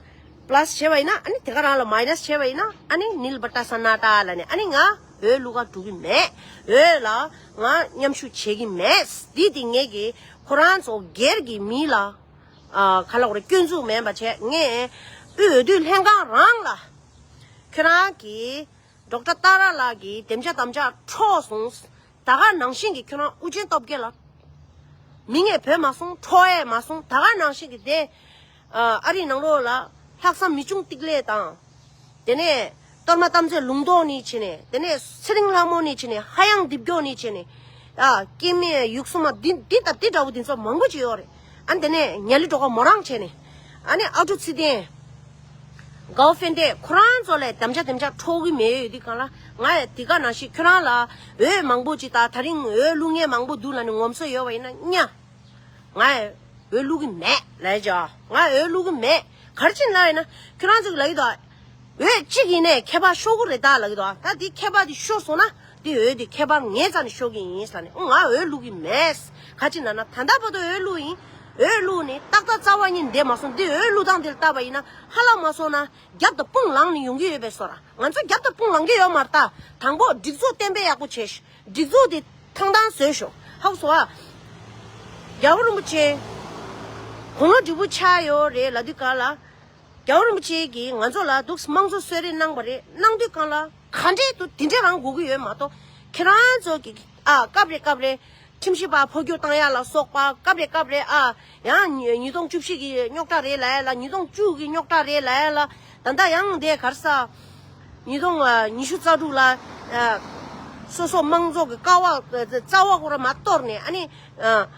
པ་ལ་སི་བྱས་པ་ཡིན་ན། ཨ་ནི་དེ་ག་རང་ལ་མའི་ནས་བྱས་པ་ཡིན་ན། ཨ་ནི་ནིལ་བ་ཏ་ས་ན་ཏ་ལབ་ནས། ཨ་ནི་ང་འོས་བླུག་ག་འགྲོ་གི་མེད། འོས་ལ་ང་མཉམ་ཞུགས་བྱེད་ཀྱི་མེད། འདི་དེ་ངེད་ཀྱི་ཁོ་རང་ཚོ་སྒེར་གྱི་མི་ལ། ཨ། ག་ལབ་དགོས་རེད། སྐྱོན་འཛུགས་མེད་པ་བྱས། ངས་དབུས་འོས་བསྡུ་ལྷན་ཁང་རང་ལ། ཁྱོད་རང་གིས་ཌོག་ཊར་ཏཱ་ར་ལགས་ཀྱི་དམ་བཅའ་དམ་བཅའ་འཕྲོག་སོང་། ད་ག་ནང་བཞིན་གྱི་ཁྱོད་རང་ཨུ་རྒྱན་སྟོབས་རྒྱལ་ལ་མི་ངན་བོས་མ་སོང་། འཕྲོག་ཡས་མ་སོང་། ད་ག་ནང་བཞིན་གྱི་དེ། ཨ། ཨ་རིའི་ནང་ལོགས་ལ་ལྷག་བསམ་མི་ཆུང་ཏིག་ལེ་དང་། དེ་ནས་གཏོར་མ་དམ་རྫས་ལུང་རྟོགས་ནི་བྱས་ནས། དེ་ནས་ཚེ་རིང་ལྷ་མོ་ནི་བྱས་ནས། ཧ་ཡང་རྡིབ་སྐྱོ་ནི་བྱས་ནས། ཨ། སྐྱེ་དམན་ཡུགས་སྲུང་མ་འདི་འདི་དང་འདི་འདྲ་བོ་འདི་ཚོ་མང་པོ་ཅིག་ཡོད་རེད། ཨ་ནི་དེ་ནས་ཉ་ལི་སྒྲོལ་དཀར་མོ་རང་བྱས་ནས། ཨ་ནི་ཨ་ཀྲུག་ཚེ་བརྟན། གའོ་ཧྥེན་ཏེ། ཁོ་རང་ཚོ་ལ་དམ་བཅའ་དམ་བཅའ་འཕྲོག་གི་མེད་ཡོད་དུས་གང་ལ། ང་ཡང་དེ་ག་ནང་བཞིན་ཁྱོད་རང་ལ་འོས་མང་པོ་ཅིག་དང་། ད་རིང་འོས་བླུག་མཁན་མང་པོ་འདུག་ལབ་ནས་ངོམ་སོ་ཡོད་པ་ཡིན་ན་ཉ། ང་ཡང་འོས་བླུག་གི་མེད་ལབ་ཡ་ཅིག་ང་འོས་བླུག་གི་མེད། ག་རེ་བྱས་ནས་ལབ་ཡིན་ན། ཁྱོད་རང་ཚོ་གི་ལབ་ཀྱི་འདུག་འོས་གཅིག་ཡིན་ནའི་ཁྱད་པར་ཤོར་གི་རེད་ད་ལབ་ཀྱི་འདུག་ད་དེ་ཁྱད་པར་དེ་ཤོར་སོང་ན་དེ་འོས་དེ་ཁྱད་པར་ངའི་རྩ་ནས་ཤོར་གི་ཡིན་ཟེར་ནས། ཨོ། ང་འོས་བླུག་གི་མེད། ག་རེ་བྱས་ནས་ལབ་ན་ད་ལྟ་བར་དུ་འོས་བླུག་ཡིན། འོས་བླུགས་ནས་ཏག་ཏག་རྩ་བ་ཉིད་བསྡད་མ་སོང་། འདི་འོས་བླུགས་སྟངས་འདི་ལ་བལྟས་པ་ཡིན་ན་ཧ་ལམ་མ་སོང་ན་རྒྱབ་དང་དཔུང་ལངས་ནས་ཡོང་གི་ཡོད་པའི་བཟོ་འདྲ། ང་ཚོ་རྒྱབ་དང་དཔུང་ལངས་ཀྱི་ཡོད་མ་རེད་ད། དང་པོ་སྒྲིག་འཛུགས་གཏན་འབེབས་ཡག་པོ་བྱས་ཤོག་སྒྲིག་འཛུགས་དེ་ཐང་ཐང་བཟོས་ཤོག་ཧ་གོ་སོང་ཨ། རྒྱལ་བ་རིན་པོ་ཆེ་དགུང་ལོ་བགྲེས་པོ་ཆགས་ཡོད་རེད་ལབ་དུས་སྒང་ལ། རྒྱལ་བ་རིན་པོ་ཆེ་གིས་ང་ཚོ་ལ་འདུག་སེ་དམངས་གཙོ་གསོལ་རས་གནང་བ་རེད། གནང་དུས་སྒང་ལ་ག་འདྲས་འདུག་དེ་འདྲས་རང་དགོས་ཀྱི་ཡོད་མ་གཏོགས། ཁྱེད་རང་ཚོ་གིས་ཨ་སྐབས་རེ་སྐབས་རེ་ཁྲིམས་ཞིབ་པ་འཕོ་འགྱུར་བཏང་ཡ་ལ་སོགས་པ། སྐབས་རེ་སྐབས་རེ་ཨ་ཡང་ཉིས་སྟོང་བཅུ་བཞི་གི་རྙོག་དྲ་རེད་ལབ་ཡ་ལ། ཉིས་སྟོང་བཅུ་གི་རྙོག་དྲ་རེད་ལབ་ཡ་ལ། ད་ལྟ་ཡང་དེ་ག་རེ་ཟ། ཉིས་སྟོང་ཉི་ཤུ་རྩ་དྲུག་ལ་ཨ་སོ་སོ་དམངས་གཙོ་གི་ཀ་བ་རྩ་བ་ཁོ་ར་མར་གཏོར་ནས། ཨ་ནི་ཨ་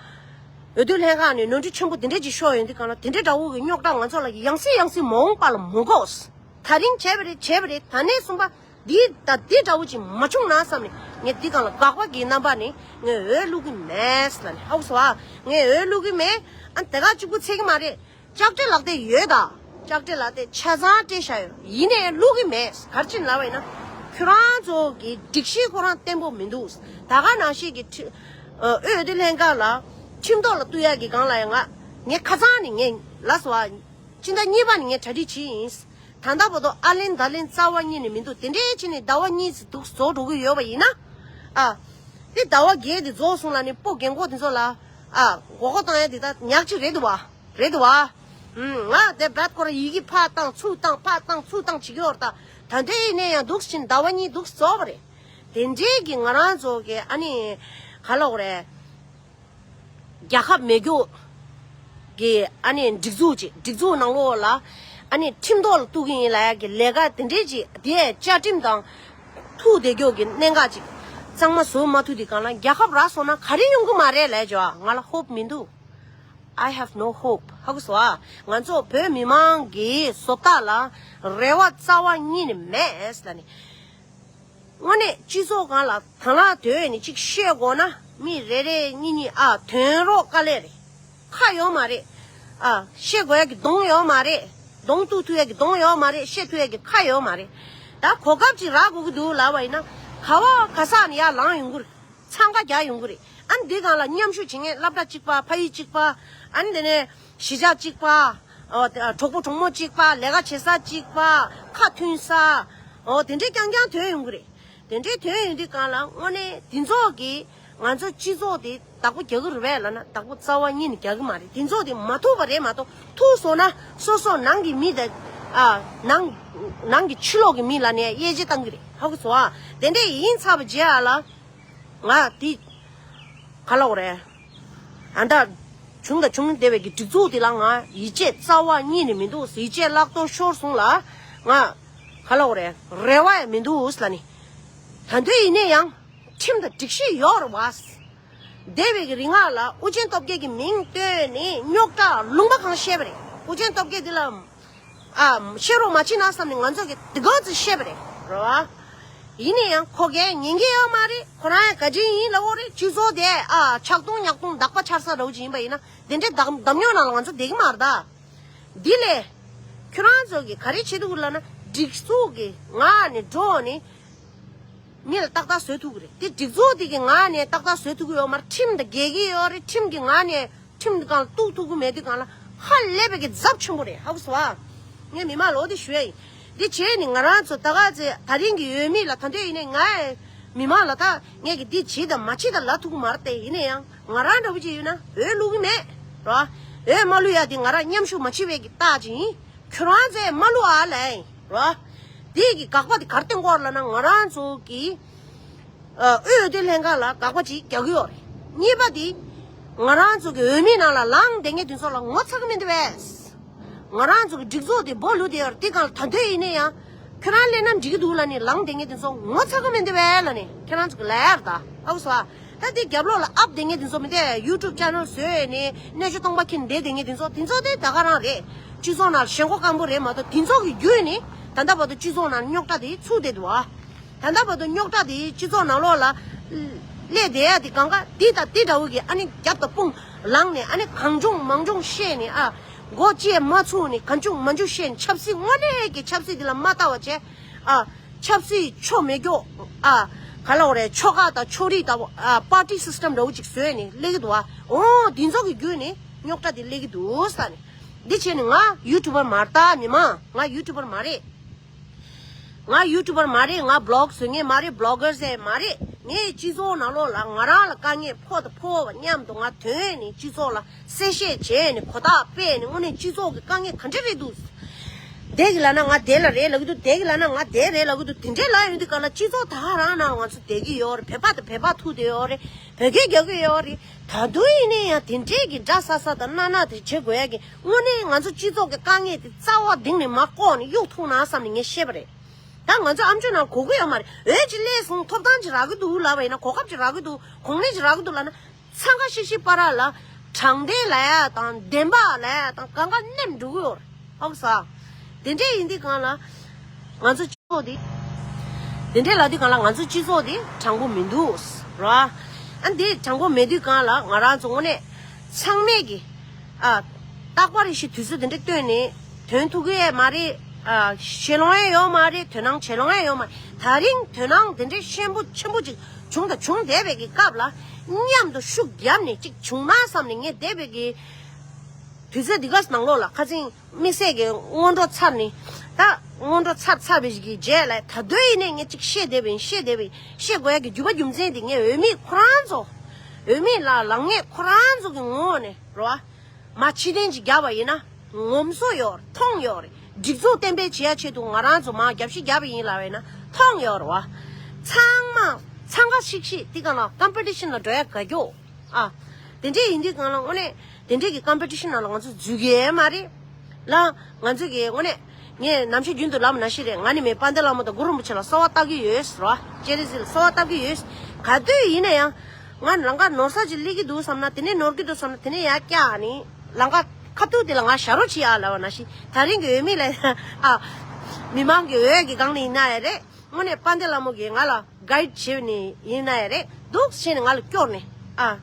འོས་བསྡུ་ལྷན་ཁང་ནས་ནོར་འཁྲུལ་ཆེན་པོ་དེ་འདྲས་ཅིག་ཤོར་ཡོང་དུས་སྒང་ལ། དེ་འདྲས་འདྲ་བོ་གི་རྙོག་དྲ་ང་ཚོ་ལ་ཡང་སེ་ཡང་སེ་མ་འོངས་པ་ལ་མ་དགོས། ད་རིང་བྱས་པ་རེད། བྱས་པ་རེད། ད་ནས་གསུངས་པ་འདི་ད་འདི་འདྲ་བོ་ཅིག་མ་བྱུང་ན་བསམ་ནས། ངས་འདི་སྒང་ལ་དགག་པ་གི་རྣམ་པ་ནས་ངས་འོས་བླུག་གི་མེད་ལབ་ནས། ཧ་གོ་སོང་ཨ། ངས་འོས་བླུག་གི་མེད། ཨ་དེ་ག་གཅིག་པུ་ཚད་ཀྱི་མ་རེད། ལྕགས་སྤྲེལ་ལག་དེབ་ཡོད་ད། ལྕགས་སྤྲེལ་ལག་དེབ་ཆ་ཚང་སྤྲད་བཞག་ཡོད། ཡིན་ནའི་བླུག་གི་མེད། ག་རེ་བྱས་ནས་ལབ་པ་ཡིན་ན། ཁྱོད་རང་ཚོ་གི་སྒྲིག་གཞི་ཁོ་རང་བརྟན་པོ་མི་འདུག་ད་ག་ནང་བཞིན་གྱི་ཁྲི་ཨ་འོས་བསྡུ་ལྷན་ཁང་ལ་ཁྲིམས་ཐོག་ལ་གཏུག་ཡ་གི་སྒང་ལ་ཡང་ང་ངས་ཁ་སང་ནས་ངས་ལབ་སོང་བ། སྤྱི་ཟླ་གཉིས་པ་ནས་ངས་གྲ་སྒྲིག་བྱས་ཡིན། ད་ལྟ་བར་དུ་ཨ་ལན་ད་ལན་རྩ་བ་ཉིད་ནས་མི་འདུག་དེ་འདྲས་བྱས་ནས་ཟླ་བ་གཉིས་ཙམ་འདུག་རྫོགས་འགྲོ་གི་ཡོད་པ་ཡིན་ན། ཨ་དེ་ཟླ་བ་བརྒྱད་དེ་རྫོགས་སོང་ལབ་ནས་སྤོ་རྒན་གོག་དེ་ཚོ་ལ་ཨ་མགོ་སྐོར་བཏང་ཡ་དེ་ད་ཉག་གཅིག་རེད་འདུག་བ། རེད་འདུག་བ། ཨུམ། ང་དེ་བད་ཁོ་ར་ཡི་གེ་ཕར་བཏང་ཚུར་བཏང་ཕར་བཏང་ཚུར་བཏང་བྱེད་ཀྱི་ཡོད་རེད་ད། ད་འདྲ་ཡིན་ནའི་ཡང་འདུག་སེ་ཟླ་བ་གཉིས་འདུག་སེ་རྫོགས་པ་རེད། དེ་འདྲའི་གི་ང་རང་ཚོ་གི་ཨ་ནི་ག་ལབ་དགོས་རེད། རྒྱལ་ཁབ་མེད་རྒྱུ་གི་ཨ་ནི་སྒྲིག་འཛུགས་ཅིག་སྒྲིག་འཛུགས་ནང་ལོགས་ལ་ཨ་ནི་ཁྲིམས་ཐོག་ལ་གཏུག་གི་ཡིན་ལབ་ཡ་གི་ལས་ཀ་དེ་འདྲའི་ཅིག་དེ་བཅའ་ཁྲིམས་དང་ཐུག་བསྡད་རྒྱུ་གི་གནད་འགག་ཅིག་གཙང་མ་བཟོ་མ་ཐུབ་དུས་སྒང་ལ། རྒྱལ་ཁབ་རག་སོང་ན་ག་རེ་ཡོང་གི་མ་རེད་ལབ་བྱས་ང་ལ་ཧོབ་མི་འདུག I have no hope. ཧ་གོ་སོང་ཨ། ང་ཚོ་བོད་མི་མང་གི་བཟོ་ལྟ་ལ་རེ་བ་རྩ་བ་ཉིད་ནས་མེད་ལབ་ནས། དངོས་གནས་སྤྱི་ཚོགས་སྒང་ལ་དང་བླངས་དོད་ནས་ཅིག་བཤད་དགོས་ན་མི་རེ་རེ་གཉིས་གཉིས་ཨ་ཐོན་རོགས་དཀའ་ལས་རེད། ཁ་ཡོད་མ་རེད། ཨ་བཤད་དགོས་ཡ་གི་གདོང་ཡོད་མ་རེད། གདོང་གཏུག་ཐུབ་ཡ་གི་གདོང་ཡོད་མ་རེད། བཤད་ཐུབ་ཡ་གི་ཁ་ཡོད་མ་རེད། ད་གོ་སྐབས་ཅིག་རག་དགོས་ཀྱི་འདུག་ལབ་པ་ཡིན་ན། ག་བ་ག་ས་ནས་ཡར་ལངས་ཡོང་གི་རེད། འཚང་ཁ་རྒྱག་ཡོང་གི་རེད། ཨ་ནི་འདི་སྒང་ལ་མཉམ་ཞུགས་བྱེད་མཁན་སློབ་གྲྭ་གཅིག་པ། ཕ་ཡུལ་གཅིག་པ། ཨ་ནི་དེ་ནས་གཞིས་ཆགས་གཅིག་པ། ཨོ་དེ་གྲོགས་པོ་གྲོགས་མོ་གཅིག་པ། ལས་ཀ་བྱེད་ས་གཅིག་པ། ཁ་མཐུན་ས། ཨོ་དེ་འདྲས་རྐྱང་རྐྱང་ཐོན་ཡོང་གི་རེད། དེ་འདྲས་ཐོན་ཡོང་དུས་སྒང་ལ་དངོས་གནས་འདི་ཚོ་གིས་ང་ཚོ་སྤྱི་ཚོགས་དེ་བདག་པོ་རྒྱག་གི་རེད་པས་ལབ་ན་བདག་པོ་རྩ་བ་ཉིད་ནས་རྒྱག་གི་མ་རེད། འདི་ཚོ་དེ་མ་ཐུག་པ་རེད་མ་གཏོགས། ཐུག་སོང་ན་སོ་སོ་ནང་གི་མི་དང་། ཨ་ནང་ནང་གི་ཕྱི་ལོགས་ཀྱི་མི་ལ་ནས་དབྱེ་འབྱེད་བཏང་གི་རེད། ཧ་གོ་སོང་ཨ། དེ་འདྲས་ཡིན་ཚར་བ་རྗེས་ཨ་ལ། ང་འདི་ག་ལབ་དགོས་རེད། ཨ་ད་བྱུང་དང་བྱུང་བསྡད་པའི་གི་སྒྲིག་འཛུགས་འདི་ལ་ང་ཡིད་ཆེས་རྩ་བ་ཉིད་ནས་མི་འདུག་ཡིད་ཆེས་བརླག་གཏོར་ཤོར་སོང་ལ། ང་ག་ལབ་དགོས་རེད། རེ་བ་ཡང་མི་འདུག་ལབ་ནི། ད་དུང་ཡིན་ན་ཡང་ཁྲིམས་དང་སྒྲིག་གཞི་ཡོད་རེད་བ། འདས་པའི་གི་རིང་ལ་ཨུ་རྒྱན་སྟོབས་རྒྱལ་གྱི་མིང་བཏོན་ནས་རྙོག་དྲ་ལུང་པ་གང་བཤད་པ་རེད། ཨུ་རྒྱན་སྟོབས་རྒྱལ་འདི་ལ། ཨ་བཤད་རོགས་མ་བྱེད་ན་བསམ་ནས་ང་ཚོ་གིས་དེ་ག་ཚོད་བཤད་པ་རེད། རེད་བ། ཡིན་ན་ཡང་ཁོ་གས་ཉན་གྱི་ཡོད་མ་རེད། ཁོ་རང་ཡང་ག་ཅིག་ཡིན་ལབ་ཡོད་རེད། སྤྱི་ཚོགས་དེ་ཨ་ཆག་སྡང་ཉག་སྡང་དག་པ་ཆགས་ས་འདྲ་བོ་ཅིག་ཡིན་པ་ཡིན་ན་དེ་འདྲའི་འདམ་འདམ་ཉོག་ནང་ལ་ང་ཚོ་བསྡད་ཀྱི་མ་རེད་ད། འདི་ལས་ཁྱོད་རང་ཚོ་གིས་ག་རེ་བྱེད་ཐུབ་ཀྱི་ལབ་ན། སྒྲིག་འཛུགས་ཀྱི་ངག་ནས་འགྲོ་ནས་མི་ལ་ཏག་ཏག་བཟོ་ཐུབ་ཀྱི་རེད། དེ་སྒྲིག་འཛུགས་དེ་གི་ངག་ནས་ཏག་ཏག་བཟོ་ཐུབ་ཀྱི་ཡོད་མ་རེད། ཁྲིམས་དང་འགལ་གྱི་ཡོད་རེད། ཁྲིམས་ཀྱི་ངག་ནས་ཁྲིམས་དེ་སྒང་ལ་གཏུག་ཐུབ་ཀྱི་མེད་དུས་སྒང་ལ་ཧ་ལས་པའི་གི་ཚབས་ཆེན་པོ་རེད། ཧ་གོ་སོང་ཨ། ངས་མི་མང་ལ་འོ་དེ་ཞུ་ཡ་ཡིན། འདི་བྱས་ནས་ང་རང་ཚོ་ད་ག་ཚེ་ད་རིང་གི་འོས་མི་ལ། ད་འདོད་ཡིན་ནའི་ང་མི་མང་ལ་ད་ངས་གི་འདི་བྱེད་དང་མ་བྱེད་དང་ལབ་ཐུབ་ཀྱི་མ་རེད་དེ། ཡིན་ན་ཡང་ང་རང་འདྲ་བོ་ཅིག་ཡོད་ན་འོས་བླུག་གི་མེད་ར། འོས་མ་བླུག་ཡ་དེ་ང་རང་མཉམ་ཞུགས་མ་བྱེད་པའི་གི་རྟགས་ཅིག་ཡིན། ཁྱོད་རང་ཚོས་མ་བླུག་ཨ་ལབ་ཡིན་ར། དེ་གི་དགག་པ་དེ་ག་རེ་བཏོན་གྱི་ཡོད་རེད་ལབ་ན། ང་རང་ཚོ་གི་ཨ་འོས་བསྡུ་ལྷན་ཁང་ལ་དགག་པ་ཅིག་རྒྱག་གི་ཡོད་རེད། གཉིས་པ་དེ་ང་རང་ཚོ་གི་འོས་མི་ནང་ལ་ལངས་བསྡད་མཁན་དེ་ཚོ་ལ་ངོ་ཚ་གི་མི་འདུག་པས། ང་རང་ཚོ་གི་སྒྲིག་འཛུགས་དེ་སྦོ་ལུས་བསྡད་ཡོད་རེད། དེ་སྒང་ལ་ད་འདོད་ཡིན་ན་ཡང་ཁྱོད་རང་སླེབས་ན་འགྲིག་གི་འདུག་ལབ་ནས་ལངས་བསྡད་མཁན་དེ་ཚོ་ངོ་ཚ་གི་མི་འདུག་པས་ལབ་ནས་ཁྱེད་རང་ཚོ་གི་ལབ་ཡ་རེད་ད། ཧ་གོ་སོང་ཨ། ད་དེ་རྒྱབ་ལོགས་ལ་ཨབ་བསྡད་མཁན་དེ་ཚོ་མི་འདུག་ཡུ་ཊུབ་ཅེ་ནལ་བཟོས་ནས་གནས་མཆོག་སྟོང་པ་འཁྱེར་བསྡད་བསྡད་མཁན་དེ་ཚོ། དེ་ཚོ་དེ་ད་ག་རང་རེད། སྤྱི་ཚོགས་ནང་ལ་ཞེན་ཁོག་སྐམ་པོ་རེད་མ་གཏོགས། དེ་ཚོ་གི་བརྒྱུད་ནས་ད་ལྟ་བར་དུ་སྤྱི་ཚོགས་ནང་རྙོག་དྲ་དེ་ཚུགས་བསྡད་འདུག་ཨ། ད་ལྟ་བར་དུ་རྙོག་དྲ་དེ་སྤྱི་ཚོགས་ནང་ལོགས་ལ་སླེབས་བསྡད་ཡ་དེ་གང་ག་འདི་དང་འདི་འདྲ་བོ་གི་ཨ་ནི་རྒྱབ་དང་དཔུང་ལངས་ནས། ཨ་ནི་གང་བྱུང་མང་བྱུང་བཤད་ནས། ཨ་མགོ་བཅད་མ་ཚུགས་ནས་གང་བྱུང་མང་བྱུང་བཤད་ནས། ཆབ་སྲིད་དངོས་གནས་ཀྱི་ཆབ་སྲིད་འདི་ལ་མ་ལྟ་བ་བྱས། ཨ་ཆབ་སྲིད་ཆོ་མེད་སྐྱོ། ཨ་ག་ལབ་དགོས་རེད། ཆོལ་ཁ་དང་ཕྱོགས་རིས་དང་། ཨ་པར་ཊི་སི་སི་ཊེམ་འདྲ་བོ་ཅིག་བཟོས་ནས་སླེབས་ཀྱི་འདུག་ཨ། འོ་འདི་ཚོ་གི་བརྒྱུད་ནས་ རྙོག་དྲ་དེ་སླེབས་ཀྱི་འདུག་ས་ནས། འདི་བྱས་ནས་ང་ཡུ་ཊུ་བར་མ་རེད་ད། མི་མང་། ང་ཡུ་ཊུ་བར་མ་རེད། ང་ཡུ་ཊུ་བར་མ་རེད། ང་བི་ལོག་བཟོ་མཁན་མ་རེད། བི་ལོག་གར་ཟེར་མ་རེད། ངས་སྤྱི་ཚོགས་ནང་ལོགས་ལ་ང་རང་ལ་དཀའ་ངལ་ཕོག་དང་ཕོག་པ་མཉམ་དུ་ང་ཐོན་ནས་སྤྱི་ཚོགས་ལ་གསལ་བཤད་བྱས་ནས་གོ་རྟོགས་སྤེལ་ནས། དངོས་གནས་སྤྱི་ཚོགས་ཀྱི་དཀའ་ངལ་ག་འདྲ་རེད་འདུག་དེ་གི་ལབ་ན་ང་དེ་ལ་རེད་ལབ་ཀྱི་འདུག་དེ་གི་ལབ་ན་ང་དེ་རེད་ལབ་ཀྱི་འདུག་དེ་འདྲའི་ལབ་ཡོང་དུས་ག་ལ་སྤྱི་ཚོགས་ད་ག་རང་ནང་ང་ཚོ་བསྡད་ཀྱི་ཡོད་རེད། བོད་པ་དང་བོད་པ་ཐུག་བསྡད་ཡོད་རེད། བོད་སྐད་རྒྱག་གི་ཡོད་རེད། ད་དུང་ཡིན་ན་ཡང་དེ་འདྲའི་གི་འདྲ་ས་ས་དང་སྣ་ནག་དེ་བྱེད་དགོས་ཡ་གི། དངོས་གནས་ང་ཚོ་སྤྱི་ཚོགས་ཀྱི་དཀའ་ངལ་དེ་རྩ་བ་གཏིང་ནས་མ་བཀོག་ནས་གཡུག་ཐུབ་ན་བསམ་ནས་ངས་བཤད་པ་རེད། ད་ང་ཚོ་ཨམ་ཅོག་ནང་གོ་གི་ཡོད་མ་རེད། འོས་ཅིག་སླེབས་སོང་། ཐོབ་ཐང་ཅིག་རག་གི་འདུག་ལབ་པ་ཡིན་ན། གོ་སྐབས་ཅིག་རག་གི་འདུག་གོ་གནས་ཅིག་རག་གི་འདུག་ལབ་ན། འཚང་ཁ་ཤིག་ཤིག་བར་ལ་དྲང་བདེན་ལབ་ཡ་དང་བདེན་པ་ལབ་ཡ་དང་གང་ག་ནེམ་འགྲོ་གི་ཡོད་རེད། ཧོག་ས། དེ་འདྲས་ཡིན་དུས་གང་ལ་ང་ཚོ་སྤྱི་ཚོགས་དེ། དེ་འདྲས་ལབ་དུས་གང་ལ་ང་ཚོ་སྤྱི་ཚོགས་དེ་དྲང་པོ་མི་འདུག་ར། ཨ་འདི་དྲང་པོ་མེད་དུས་གང་ལ་ང་རང་ཚོ་དངོས་གནས་ཚང་མས་ཀྱི། ཨ། རྟག་པར་ཞིག་དུས་ཚོད་དེ་འདྲས་བཏོན་ནས་ཐོན་ཐུབ་ཀྱི་ཡས་མ་རེད། ཨ། བྱེད་ལོང་ཡས་ཡོད་མ་རེད། དོ་སྣང་བྱེད་ལོང་ཡས་ཡོད་མ་རེད། ད་རིང་དོ་སྣང་དེ་འདྲས་ཆེན་པོ་ཆེན་པོ་ཅིག་བྱུང་དང་འབྱུང་བསྡད་པའི་གི་སྐབས་ལ། མཉམ་དུ་ཤུགས་བརྒྱབ་ནས་ཅིག་བྱུང་ན་བསམ་ནས་ངས་བསྡད་པའི་གི། དུས་ཚོད་འདི་ག་ནང་ལོགས་ལ་ཁ་སང་དམིགས་བསལ་གྱི་སྔོན་འགྲོ་ཚར་ནས། ད་སྔོན་འགྲོ་ཚར་ཚར་བའི་གི་རྗེས་ལ་ད་དུང་ཡིན་ནས་ངས་ཅིག་བཤད་བསྡད་པ་ཡིན། བཤད་བསྡད་པ་ཡིན། བཤད་དགོས་ཡ་གི་རྒྱུ་བ་རྒྱུ་མཚན་དེ་ངས་འོས་མི་ཁོ་རང་ཚོ། འོས་མི་ལ་ལངས་མཁན་ཁོ་རང་ཚོ་གི་ངོས་ནས་རེད་བ། མ་ཕྱི་བལྟས་ཅིག་བརྒྱབ་པ་ཡིན་ན་ངོམ་སོ་ཡོད་རེད། མཐོང་ཡོད་རེད། སྒྲིག་འཛུགས་གཏན་འབེབས་བྱེད་ཡ་ཆེད་དུ་ང་རང་ཚོ་མ་རྒྱབ་ཤིག་བརྒྱབ་པ་ཡིན་ལབ་པ་ཡིན་ན་མཐོང་ཡོད་རེད་བ། ཚང་མ་འཚང་ཁ་ཤིག་ཤིག་དེ་ག་ལ་ཀམ་པི་ཊི་ཤན་ལ་འགྲོ་ཡ་ག་རྒྱུ། ཨ། དེ་འདྲས་ཡིན་དུས་གང་ལ་དངོས་གནས་དེ་འདྲས་ཀྱི་ཀམ་པི་ཊི་ཤན་ནང་ལ་ང་ཚོ་འཛུལ་གི་ཡོད་མ་རེད་ལ། ང་ཚོ་གི་དངོས་གནས་ངས་ནམ་ཞིག་རྒྱུན་དུ་ལབ་ན་ཤི་རེད། ང་ནི་མེད་དཔལ་ལྡན་ལྷ་མོ་དང་གུ་རུ་རིན་པོ་ཆེ་ལ་གསོལ་བ་བཏབ་ཀྱི་ཡོད་ཟེར་བ། སྤྱན་རས་གཟིགས་ལ་གསོལ་བ་བཏབ་ཀྱི་ཡོད། ག་དུས་ཡིན་ན་ཡང་ང་ལམ་ཁ་ནོར་ས་ཅིག་སླེབས་ཀྱི་འདུག་བསམ་ན། དེ་ནས་ནོར་གྱི་འདུག་བསམ་ན་དེ་ནས་ཡར་བཀྱག་ནི་ལམ་ཁ་ཁ་ཐུག་དེ་ལ་ང་ཞབས་བྲོ་བྱེད་ཡ་ལབ་པ་ན་ཤི། ད་རིང་གི་འོས་མི་ལ་ཨ། མི་མང་གི་འོས་ཀྱི་སྒང་ནས་ཡིན་ན་ཡང་རེད། དངོས་གནས་དཔལ་ལྡན་ལྷ་མོ་གིས་ང་ལ་གའིཌ་བྱས་ནས་ཡིན་ན་ཡང་རེད། འདུག་བྱས་ནས་ང་ལ་སྐྱོར་ནས་ཨ།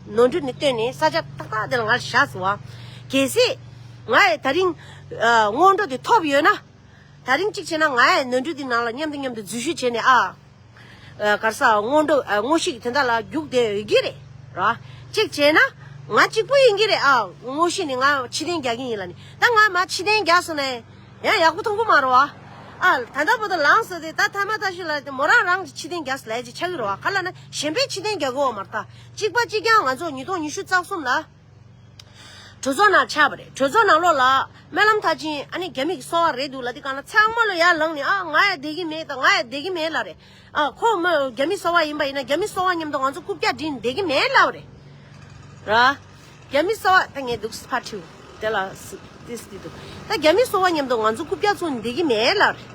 ནོར་འཁྲུལ་ནས་བཏོན་ནས་ས་ཆ་ཏག་ཏག་དེ་ལ་ང་ལ་བཞག་སོང་བ། གལ་སྲིད་ང་ཡི་ད་རིང་ཨ། སྔོན་འགྲོ་དེ་ཐོབ་ཡོད་ན། ད་རིང་གཅིག་བྱས་ན་ང་ཡི་ནོར་འཁྲུལ་དེ་ནང་ལ་མཉམ་དུ་མཉམ་དུ་འཛུལ་ཞུགས་བྱས་ནས་ཨ། ཨ། ག་རེ་ཟ། སྔོན་འགྲོ་ཨ། དངོས་གཞི་གི་དོན་དག་ལ་རྒྱུགས་བསྡད་ཡོད་ཀྱི་རེད་ར། གཅིག་བྱས་ན་ང་གཅིག་པུ་ཡིན་གྱི་རེད་ཨ། དངོས་གཞི་ནས་ང་ཕྱིར་འཐེན་རྒྱག་གི་ཡིན་ལབ་ནས། ད་ང་མར་ཕྱིར་འཐེན་རྒྱག་སོང་ན་ཡང་ཡག་པོ་མཐོང་གི་མ་རེད་བ། ཨ། ད་ལྟ་བར་དུ་ལངས་སོང་དེ་ད་ཐ་མ་ཐ་ཤི་ལ་དེ་མོ་རང་རང་གི་ཕྱིར་འཐེན་རྒྱག་སོང་ལབ་ཅིག་ཆགས་ཀྱི་རེད་བ། ག་ལབ་ན་གཞན་པས་ཕྱིར་འཐེན་རྒྱག་གི་ཡོད་མ་རེད། ད་གཅིག་པ་གཅིག་རྐྱང་ང་ཚོ་ཉིས་སྟོང་ཉི་ཤུ་རྩ་གསུམ་ལ་གྲོས་ཚོགས་ནང་ཆགས་པ་རེད། གྲོས་ཚོགས་ནང་ལོགས་ལ་སྨོན་ལམ་མཐར་ཕྱིན་ཨ་ནི་རྒྱ་མི་གི་གསོལ་བ་རེད་འདུག་ལབ་དུས་གང་ལ་ཚང་མ་ལོ་ཡར་ལངས་ནས་ཨ་ང་ཡང་བསྡད་ཀྱི་མེད་ད། ང་ཡང་བསྡད་ཀྱི་མེད་ལབ་རེད། ཨ། ཁོ་མོ་རྒྱ་མི་གསོལ་བ་ཡིན་པ་ཡིན་ན་རྒྱ་མི་གསོལ་བ་མཉམ་དུ་ང་ཚོ་རྐུབ་བཀྱག་སྒྲིལ་ནས་བསྡད་ཀྱི་མེད་ལབ་རེད། ར། རྒྱ་མི་གསོལ་བ་ད་ངས་འདུག་ཕར་ཁྲིད་དེ་ལ་སི་ཏིས་ཏི་འདུག་ད་རྒྱ་མི་གསོལ་བ་མཉམ་དུ་ང་ཚོ་རྐུབ་བཀྱག་བཙུགས་ནས་བསྡད་ཀྱི་མེད་ལབ་རེད།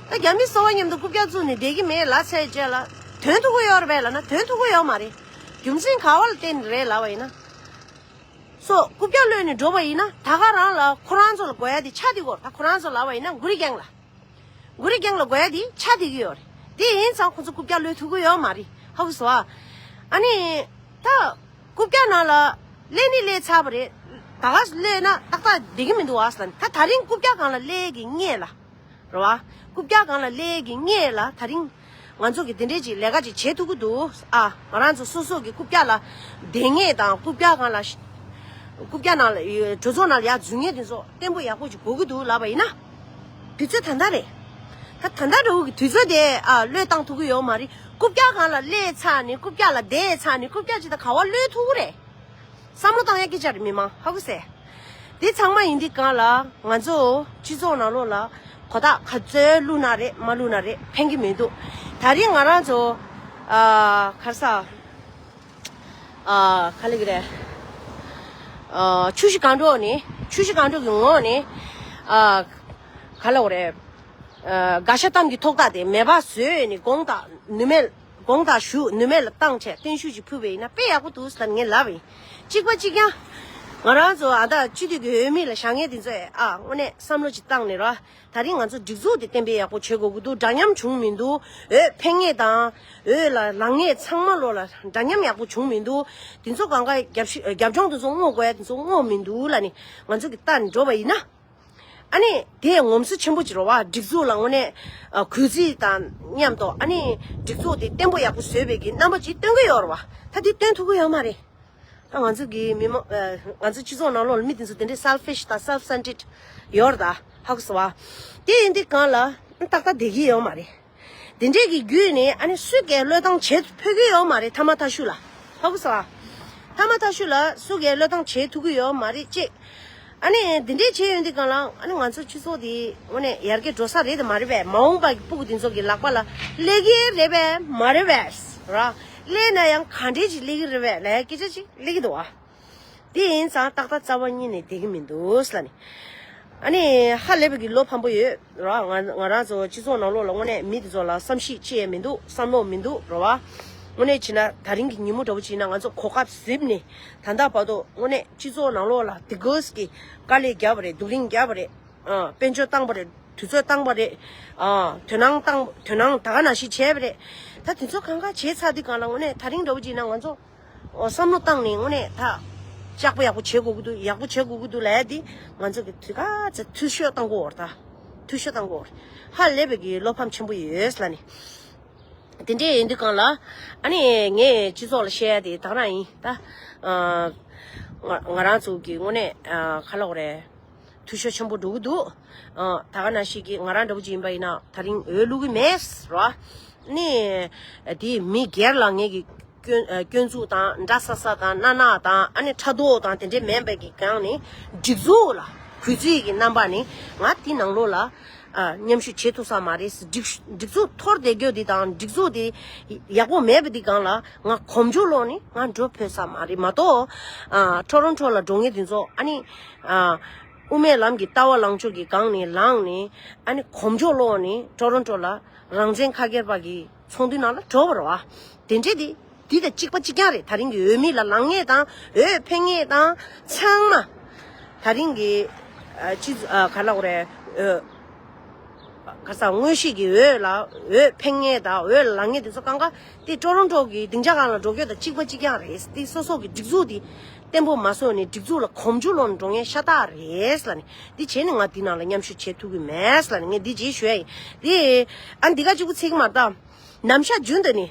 ད་རྒྱ་མི་གསོལ་བ་མཉམ་དུ་རྐུབ་བཀྱག་བཙུགས་ནས་བསྡད་ཀྱི་མེད་ལབ་ཚར་རྗེས་ལ་ཐོན་ཐུབ་ཀྱི་ཡོད་རེད་པས་ལབ་ན་ཐོན་ཐུབ་ཀྱི་ཡོད་མ་རེད། རྒྱུ་མཚན་ག་བ་ལ་བརྟེན་ནས་རེད་ལབ་པ་ཡིན་ན། སོ་རྐུབ་བཀྱག་གློད་ནས་འགྲོ་བ་ཡིན་ན་ད་ག་རང་ལ་ཁོ་རང་ཚོ་ལ་དགོས་ཡ་དེ་ཆ་དེ་གོ། ད་ཁོ་རང་ཚོ་ལབ་པ་ཡིན་ན་གུ་རི་གེང་ལ། གུ་རི་གེང་ལ་དགོས་ཡ་དེ་ཆ་དེ་གི་ཡོད་རེད། དེ་ཡིན་ཙང་ཁོ་ཚོ་རྐུབ་བཀྱག་གློད་ཐུབ་ཀྱི་ཡོད་མ་རེད། ཧ་གོ་སོང་ཨ། ཨ་ནི། ད། རྐུབ་བཀྱག་ནང་ལ། སླེབས་ནི་སླེབས་ཚར་བ་རེད། ད་ག་སླེབས་ན་ཏག་ཏག་བསྡད་ཀྱི་མི་འདུག་ཨ་ཟེར་ནས། ད་ད་རིང་རྐུབ་བཀྱག་སྒང་ལ་སླེབས་ཀྱི་སྔས་ལ། རེད་བ། རྐུབ་བཀྱག་སྒང་ལ་སླེབས་ཀྱི་སྔས་ལ་ད་རིང་། ང་ཚོ་གི་དེ་འདྲས་ཅིག་ལས་ཀ་ཅིག་བྱེད་ཐུབ་ཀྱི་འདུག་ཨ། ང་རང་ཚོ་སོ་སོ་གི་རྐུབ་བཀྱག་ལ་བསྡད་མཁན་དང་རྐུབ་བཀྱག་སྒང་ལ་ཤ། རྐུབ་བཀྱག་ནང་ལ་གྲོས་ཚོགས་ནང་ལ་ཡར་འཛུལ་མཁན་དེ་ཚོ་བརྟན་པོ་ཡག་པོ་ཅིག་དགོས་ཀྱི་འདུག་ལབ་པ་ཡིན་ན། དུས་ཚོད་ད་ལྟ་རེད། ད་ད་ལྟ་འདྲ་བོ་གི་དུས་ཚོད་དེ་ཨ་གློད་བཏང་ཐུབ་ཀྱི་ཡོད་མ་རེད། རྐུབ་བཀྱག་སྒང་ལ་སླེབས་ཚར་ནས་རྐུབ་བཀྱག་ལ་བསྡད་ཚར་ནས་རྐུབ་བཀྱག་ཅིག་ད་ག་བ་གློད་ཐུབ་ཀྱི་རེད། བསམ་བློ་བཏང་ཡ་སྐད་ཆ་རེད་མི་མང་ཧ་གོ་སོང་། དེ་ཚང་མ་ཡིན་དུས་གང་ལ་ང་ཚོ་སྤྱི་ཚོགས་ནང་ལོགས་ལ་གོ་རྟོགས་ག་ཚོད་བླུགས་ན་རེད་མ་བླུགས་ན་རེད་ཕན་གྱི་མི་འདུག་ད་རིང་ང་རང་ཚོ་ཨ་ག་རེ་ཟ་ཨ་ག་ལབ་ཀྱི་རེད། ཨ་ཆུ་བཞི་སྒང་དྲུག་ནས་ཆུ་བཞི་སྒང་དྲུག་གི་ངོས་ནས་ཨ་ག་ལབ་དགོས་རེད། ཨ་དགག་བྱ་གཏམ་གྱི་ཐོག་ཐག་དེ་མེད་པ་བཟོས་ནས་དགོངས་དག་ནུས་མེད། དགོངས་དག་ཞུ་ནུས་མེད་ལ་བཏང་བྱས་བརྟན་བཞུགས་ཅིག་ཕུལ་བ་ཡིན་ན་དཔེ་ཡག་པོ་འདུག་ཟེར་ངས་ལབ་པ་ཡིན། གཅིག་པ་གཅིག་རྐྱང་། ང་རང་ཚོ་ཨ་ད་སྤྱི་འཐུས་ཀྱི་འོས་མི་ལ་བཞག་མཁན་དེ་ཚོས་ཨ་དངོས་གནས་བསམ་བློ་ཅིག་བཏང་ནས་ར། ད་རིང་ང་ཚོ་སྒྲིག་འཛུགས་དེ་གཏན་འབེབས་ཡག་པོ་བྱེད་དགོས་ཀྱི་འདུག་འདྲ་མཉམ་བྱུང་མི་འདུག་འོས་འཕེན་མཁན་དང་འོས་ལ་ལངས་མཁན་ཚང་མ་ལོ་ལ་འདྲ་མཉམ་ཡག་པོ་བྱུང་མི་འདུག་དེ་ཚོ་གང་ག་རྒྱབ་ཤི་རྒྱབ་ལྗོངས་དེ་ཚོ་བསྔོག་དགོས་ཡ་དེ་ཚོ་བསྔོག་མི་འདུག་ལབ་ནས་ང་ཚོ་གི་ལྟ་ནས་འགྲོ་བ་ཡིན་ན། ཨ་ནི་དེ་ངོམ་སོ་ཆེན་པོ་ཅིག་རེད་བ། སྒྲིག་འཛུགས་ལ་དངོས་གནས་ཨ་གུས་བརྩི་དང་མཉམ་དུ་ཨ་ནི་སྒྲིག་འཛུགས་དེ་བརྟན་པོ་ཡག་པོ་བཟོས་པའི་གི་རྣམ་པ་ཅིག་སྟོན་གི་ཡོད་རེད་བ། ད་དེ་སྟོན་ཐུབ་གི་ཡོད་མ་རེད། ད་ང་ཚོ་གི་མི་མང་ཨ། ང་ཚོ་སྤྱི་ཚོགས་ནང་ལོགས་ལ་མི་དེ་ཚོ་དེ་འདྲའི་selfish་དང་self centered་ཡོད་རེད་ད། ཧ་གོ་སོང་བ། དེ་ཡིན་དུས་གང་ལ་ཏག་ཏག་བསྡད་ཀྱི་ཡོད་མ་རེད། དེ་འདྲས་ཀྱི་བརྒྱུད་ནས་ཨ་ནི་སུས་ཀྱང་བློས་བཏང་བྱེད་ཕོད་ཀྱི་ཡོད་མ་རེད། ཐ་མ་ཐ་ཤུ་ལ། ཧ་གོ་སོང་བ། ཐ་མ་ཐ་ཤུ་ལ་སུས་ཀྱང་བློས་བཏང་བྱེད་ཐུབ་ཀྱི་ཡོད་མ་རེད་ཅེས། ཨ་ནི་འདི་འདྲས་བྱས་ཡོང་དུས་གང་ལ་ཨ་ནི་ང་ཚོ་སྤྱི་ཚོགས་འདི་དངོས་གནས་ཡར་རྒྱས་འགྲོ་ས་རེད་དམ་མ་རེད་པས། མ་འོངས་པ་གི་ཕྲུ་གུ་འདི་ཚོ་གི་ལག་པ་ལ་སླེབས་ཀྱི་རེད་པས་མ་རེད་པས་ར། སླེབས་ན་ཡང་ག་འདྲས་ཅིག་སླེབས་ཀྱི་རེད་པས་ལབ་སྐད་ཆ་ཅིག་སླེབས་ཀྱི་འདུག་ཨ། དེ་ཡིན་ཙང་ཏག་ཏག་རྩ་བ་ཉིད་ནས་བསྡད་ཀྱི་མི་འདུག་ལབ་ནས། ཨ་ནི་ཧ་ལས་པའི་གི་བློ་ཕམ་པོ་ཡོད་ར། ང་ང་རང་ཚོ་སྤྱི་ཚོགས་ནང་ལོགས་ལ་དངོས་གནས་མི་དེ་ཚོ་ལ་བསམ་ཤེས་ཅི་ཡང་མི་འདུག་བསམ་བློ་མི་འདུག་ར་བ། དངོས་གནས་བྱས་ན་ད་རིང་གི་ཉིན་མོ་འདྲ་བོ་བྱས་ན་ང་ཚོ་གོ་སྐབས་ཟིན་ནས་ད་ལྟ་བར་དུ་དངོས་གནས་སྤྱི་ཚོགས་ནང་ལོགས་ལ་དེ་གོས་ཀྱི་དཀའ་ལས་བརྒྱབ་པ་རེད། སྡུག་རིང་བརྒྱབ་པ་རེད། ཨ། དཔལ་འབྱོར་བཏང་པ་རེད། དུས་ཚོད་བཏང་པ་རེད། ཨ། དོ་སྣང་བཏང་དོ་སྣང་ད་ག་ནང་བཞིན་བྱས་པ་རེད། ད་དེ་ཚོ་གང་ག་བྱས་ཚར་དུས་གང་ལ་དངོས་གནས་ད་རིང་འདྲ་བོ་བྱས་ན་ང་ཚོ་ཨོ། བསམ་བློ་བཏང་ནས་དངོས་གནས་ད་ལྕགས་པོ་ཡག་པོ་བྱེད་དགོས་ཀྱི་འདུག་ཡག་པོ་བྱེད་དགོས་ཀྱི་འདུག་ལབ་ཡ་འདི་ང་ཚོ་གི་དུས་ག་ཚོད་འཐུས་ཤོར་བཏང་གི་ཡོད་རེད་ད། འཐུས་ཤོར་བཏང་གི་ཡོད་རེད། ཧ་ལས་པའི་གི་བློ་ཕམ་ཆེན་པོ་ཡོད་ལབ་ནས། དེ་འདྲས་ཡིན་དུས་གང་ལ་ཨ་ནི་ངས་སྤྱི་ཚོགས་ལ་བཤད་ཡ་དེ་ད་ག་རང་ཡིན་ད། ཨ། ང་ང་རང་ཚོ་གི་དངོས་གནས་ཨ། ག་ལབ་དགོས་རེད། འཐུས་ཤོར་ཆེན་པོ་འགྲོ་གི་འདུག་ཨ། ད་ག་ནང་བཞིན་གྱི་ང་རང་འདྲ་བོ་ཅིག་ཡིན་པ་ཡིན་ན་ད་རིང་འོས་བླུག་གི་མེད་ར། ནི་དེ་མི་སྒེར་ལ་ངེད་ཀྱི་སྐྱོན་ཨ། སྐྱོན་འཛུགས་དང་འདྲ་ས་ས་དང་སྣ་ནག་དང་ཨ་ནི་ཕྲག་དོག་དང་དེ་འདྲས་མེད་པའི་གི་སྒང་ནས་སྒྲིག་འཛུགས་ལ་གུས་བརྩི་གི་རྣམ་པ་ནས་ང་དེ་ནང་ལོགས་ལ་ཨ། མཉམ་ཞུགས་བྱེད་ཐུབ་ས་མ་རེད། སྒྲིག་སྒྲིག་འཛུགས་འཐོར་བསྡད་རྒྱུ་དེ་དང་སྒྲིག་འཛུགས་དེ་ཡག་པོ་མེད་པ་དེ་སྒང་ལ་ང་གོམ་བགྲོད་ལོག་ནས་ང་འགྲོ་ཕོད་ས་མ་རེད་མ་གཏོགས། ཨ། ཊོ་རོན་ཊོ་ལ་འགྲོ་མཁན་དེ་ཚོ་ཨ་ནི། ཨ། དབུ་མའི་ལམ་གྱི་ལྟ་བ་ལངས་ཕྱོགས་ཀྱི་སྒང་ནས་ལངས་ནས་ཨ་ནི་གོམ་བགྲོད་ལོག་ནས་ཊོ་རོན་ཊོ་ལ་རང་བཙན་ཁ་སྒེར་པ་གི་ཚོགས་འདུ་ནང་ལ་འགྲོ་བ་རེད་བ། དེ་འདྲས་དེ་འདི་དང་གཅིག་པ་གཅིག་རྐྱང་རེད། ད་རིང་གི་འོས་མི་ལ་ལངས་མཁན་དང་འོས་འཕེན་མཁན་དང་ཚང་མ་ད་རིང་གི་ཨ། སྤྱི་ཨ། ག་ལབ་དགོས་རེད། འོས་ག་ས་དངོས་གཞི་གི་འོས་ལ་འོས་འཕེན་མཁན་དང་འོས་ལངས་མཁན་དེ་ཚོ་གང་ག་དེ་ཊོ་རོན་ཊོ་གི་སྡིངས་ཆ་སྒང་ལ་འགྲོ་རྒྱུ་དང་གཅིག་པ་གཅིག་རྐྱང་རེད། དེ་སོ་སོ་གི་སྒྲིག་འཛུགས་དེ་བརྟན་པོ་མ་བཟོས་ནས་སྒྲིག་འཛུགས་ལ་གོམ་བགྲོད་ལོག་ནས་འགྲོ་མཁན་ཤ་སྟག་རེད་ལབ་ནས། འདི་བྱས་ནས་ང་འདི་ནང་ལ་མཉམ་ཞུགས་བྱེད་ཐུབ་ཀྱི་མེད་ལབ་ནས་ངས་འདི་རྗེས་ཞུ་ཡ་ཡིན། དེ་ཨ་འདི་ག་གཅིག་པུ་ཚིག་མ་ད་ནམ་ཞག་རྒྱུན་དུ་ནི།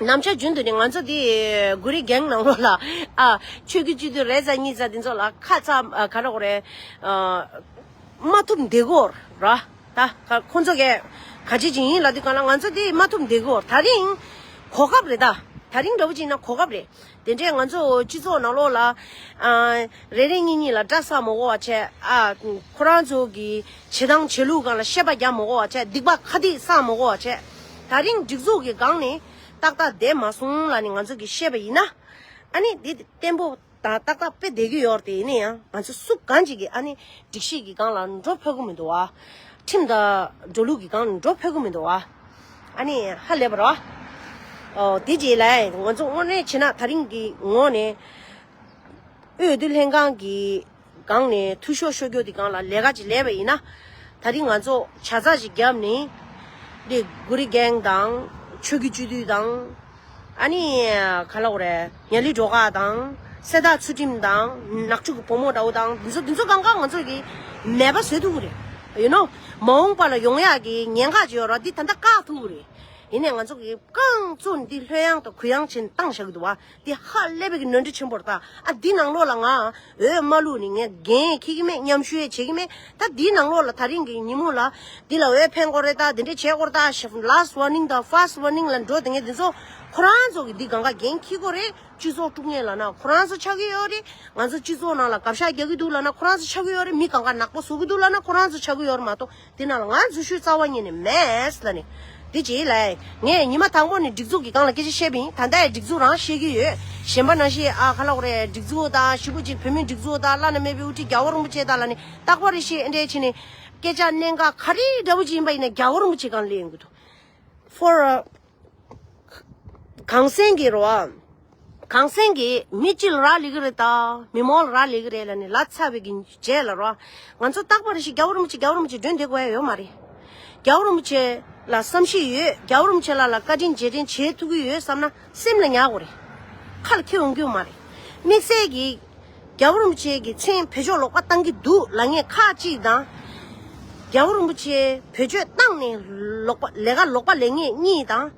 ནམ་ཞག་རྒྱུན་དུ་ནི་ང་ཚོ་དེ་གུ་རི་གེང་ནང་ལོགས་ལ་ཨ་ཆོས་ཀྱི་སྤྱི་འཐུས་རེ་ཙམ་གཉིས་ཙམ་དེ་ཚོ་ལ་ཁ་ཚ་ཨ་ག་རེ་དགོས་རེད། ཨ། མ་ཐུབ་འདི་གོ་ར། ད་ཁ་ཁོང་ཚོ་གས་ག་ཅི་ཅིག་ཡིན་ལབ་དུས་གང་ལ་ང་ཚོ་དེ་མ་ཐུབ་འདི་གོ། ད་རིང་གོ་སྐབས་རེད་ད། ད་རིང་འདྲ་བོ་ཅིག་ཡིན་ན་གོ་སྐབས་རེད། དེ་འདྲས་ང་ཚོ་སྤྱི་ཚོགས་ནང་ལོགས་ལ་ཨ་རེ་རེ་གཉིས་གཉིས་ལ་སྐྲ་བསགས་མ་དགོས་པ་བྱས། ཨ་ཁོ་རང་ཚོ་གི་བྱེད་སྟངས་བྱེད་ལུགས་སྒང་ལ་བཤད་པ་རྒྱག་མ་དགོས་པ་བྱས། སྡིག་པ་ཁ་སྡིག་བསགས་མ་དགོས་པ་བྱས། ད་རིང་སྒྲིག་འཛུགས་ཀྱི་སྒང་ནས་ཏག་ཏག་བསྡད་མ་སོང་ལབ་ནས་ང་ཚོ་གིས་བཤད་པ་ཡིན་ན། ཨ་ནི་འདི་བརྟན་པོ་དང་ཏག་ཏག་དཔེ་བསྡད་ཀྱི་ཡོད་རེད། དེ་ཡིན་ན་ཡང་ང་ཚོ་སུ་གང་ཅིག་གིས་ཨ་ནི་སྒྲིག་གཞི་གི་སྒང་ལ་འགྲོ་ཕོད་ཀྱི་མི་འདུག་བ། ཁྲིམས་དང་འགྲོ་ལུགས་ཀྱི་སྒང་ལ་འགྲོ་ཕོད་ཀྱི་མི་འདུག་བ། ཨ་ནི་ཧ་ལས་པ་རེད་བ། ཨོ་དེ་རྗེས་ལ་ང་ཚོ་དངོས་གནས་བྱས་ན་ད་རིང་གི་ངོས་ནས་འོས་བསྡུ་ལྷན་ཁང་གི་སྒང་ནས་འཐུས་ཤོར་ཤོར་རྒྱུ་དེ་སྒང་ལ་ལས་ཀ་ཅིག་ལས་པ་ཡིན་ན། ད་རིང་ང་ཚོ་ཇ་ཚགས་ཅིག་བརྒྱབ་ནས་འདི་གུ་རི་གེང་དང་ཆོས་ཀྱི་སྤྱི་འཐུས་དང་། ཨ་ནི་ག་ལབ་དགོས་རེད། ཉ་ལི་སྒྲོལ་དཀར་དང་། གསེར་རྟ་ཚུལ་ཁྲིམས་དང་། ནག་ཕྱུག་གི་བུ་མོ་འདྲ་བོ་དང་། འདི་ཚོ་འདི་ཚོ་གང་ག་ང་ཚོ་གིས་མེད་པ་བཟོ་ཐུབ་ཀྱི་རེད། ཡུ་ནོ། མ་འོངས་པ་ལ་ཡོང་ཡག་གི་ཉེན་ཁ་ཅིག་ཡོད་རེད། འདི་ད་ལྟ་བཀག་ཐུབ་ཀྱི་རེད། ཡིན་ནའི་ང་ཚོ་གིས་རྐང་བཙུགས་ནས་འདི་ལྷོད་ཡངས་དང་གུ་ཡངས་བྱས་ནས་བཏང་བཞག་གི་འདུག་བ། འདི་ཧ་ལས་པའི་གི་ནོར་འཁྲུལ་ཆེན་པོ་རེད་ད། ཨ་འདི་ནང་ལོགས་ལ་ང་འོས་མ་བླུགས་ནས་ངས་འགན་འཁྱེར་གྱི་མེད། མཉམ་ཞུགས་ཡས་བྱེད་ཀྱི་མེད། ད་འདི་ནང་ལོགས་ལ་ད་རིང་གི་ཉིན་མོ་ལ་འདི་ལ་འོས་འཕེན་དགོས་རེད་ད། འདི་འདྲས་བྱེད་དགོས་རེད་ད། ཞེས་last warning དང་first warning ལ་འགྲོ་དེ་ངས་འདི་ཚོ་ཁོ་རང་ཚོ་གི་འདི་གང་ག་འགན་འཁྱེར་དགོས་རེད། སྤྱི་ཚོགས་དཀྲུག་མཁན་ལབ་ན་ཁོ་རང་ཚོ་ཆགས་ཀྱི་ཡོད་རེད། ང་ཚོ་སྤྱི་ཚོགས་ནང་ལ་གབ་ཤ་རྒྱག་གི་འདུག་ལབ་ན་ཁོ་རང་ཚོ་ཆགས་ཀྱི་ཡོད་རེད། མི་གང་ག་ནག་པོ་བཟོ་གི་འདུག་ལབ་ན་ཁོ་རང་ཚོ་ཆགས་ཀྱི་ཡོད་རེད་མ་གཏོགས། དེ་ནང་ལ་ང་འཛུལ་ཞུགས་རྩ་བ་ཉིད་ནས་མེད་ལབ་ནས། དེ་རྗེས་ལ་ངས་ཉི་མ་དང་པོ་ནས་སྒྲིག་འཛུགས་ཀྱི་སྒང་ལ་སྐད་ཆ་བཤད་པ་ཡིན། ད་ལྟ་ཡང་སྒྲིག་འཛུགས་རང་བཤད་ཀྱི་ཡོད། གཞན་པ་ནང་བཞིན་ཨ་ག་ལབ་དགོས་རེད། སྒྲིག་འཛུགས་དང་ཞེ་པོ་ཅིག་བོད་མིའི་སྒྲིག་འཛུགས་དང་བླ་ན་མེད་པའི་དབུ་ཁྲིད་རྒྱལ་བ་རིན་པོ་ཆེ་དང་ལབ་ནས་རྟག་པར་རེ་བཤད་ཨེ་འདྲས་བྱས་ནས་སྐད་ཆ་གནད་འགག་ག་རེ་འདྲ་བོ་ཅིག་ཡིན་པ་ཡིན་ན་རྒྱལ་བ་རིན་པོ་ཆེ་སྒང་ལ་སླེབས་ཡོང་གི་འདུག For a གངས་སེང་གི་རོ། གངས་སེང་གི་མི་གཅིག་ལ་རག་ལས་ཀྱི་རེད་ད། མི་མང་ལ་རག་ལས་ཀྱི་རེད་ལབ་ནས་ལབ་ཚར་བའི་གི་རྗེས་ལ་རོ། ང་ཚོ་རྟག་པར་ཞིག་རྒྱལ་བ་རིན་པོ་ཆེ་རྒྱལ་བ་རིན་པོ་ཆེ་མགྲོན་འདེབས་དགོས་ཡ་ཡོད་མ་རེད། རྒྱལ་བ་རིན་པོ་ཆེ་ལ་བསམ་ཤེས་ཡོད། རྒྱལ་བ་རིན་པོ་ཆེ་ལ་ལ་བཀའ་དྲིན་རྗེས་དྲན་བྱེད་ཐུབ་ཀྱི་ཡོད་བསམ་ན་སེམས་ལ་ཉར་དགོས་རེད། ཁ་ལ་འཁྱེར་འོང་རྒྱུ་མ་རེད། དམིགས་བསལ་གྱི་རྒྱལ་བ་རིན་པོ་ཆེ་གི་མཚན་བེད་སྤྱོད་ལོག་པ་བཏང་གི་འདུག་ལབ་མཁན་ཁག་ཅིག་དང་། རྒྱལ་བ་རིན་པོ་ཆེ་བེད་སྤྱོད་བཏང་ནས་ལོག་པ་ལས་ཀ་ལོག་པ་ལས་མཁན་གཉིས་དང་།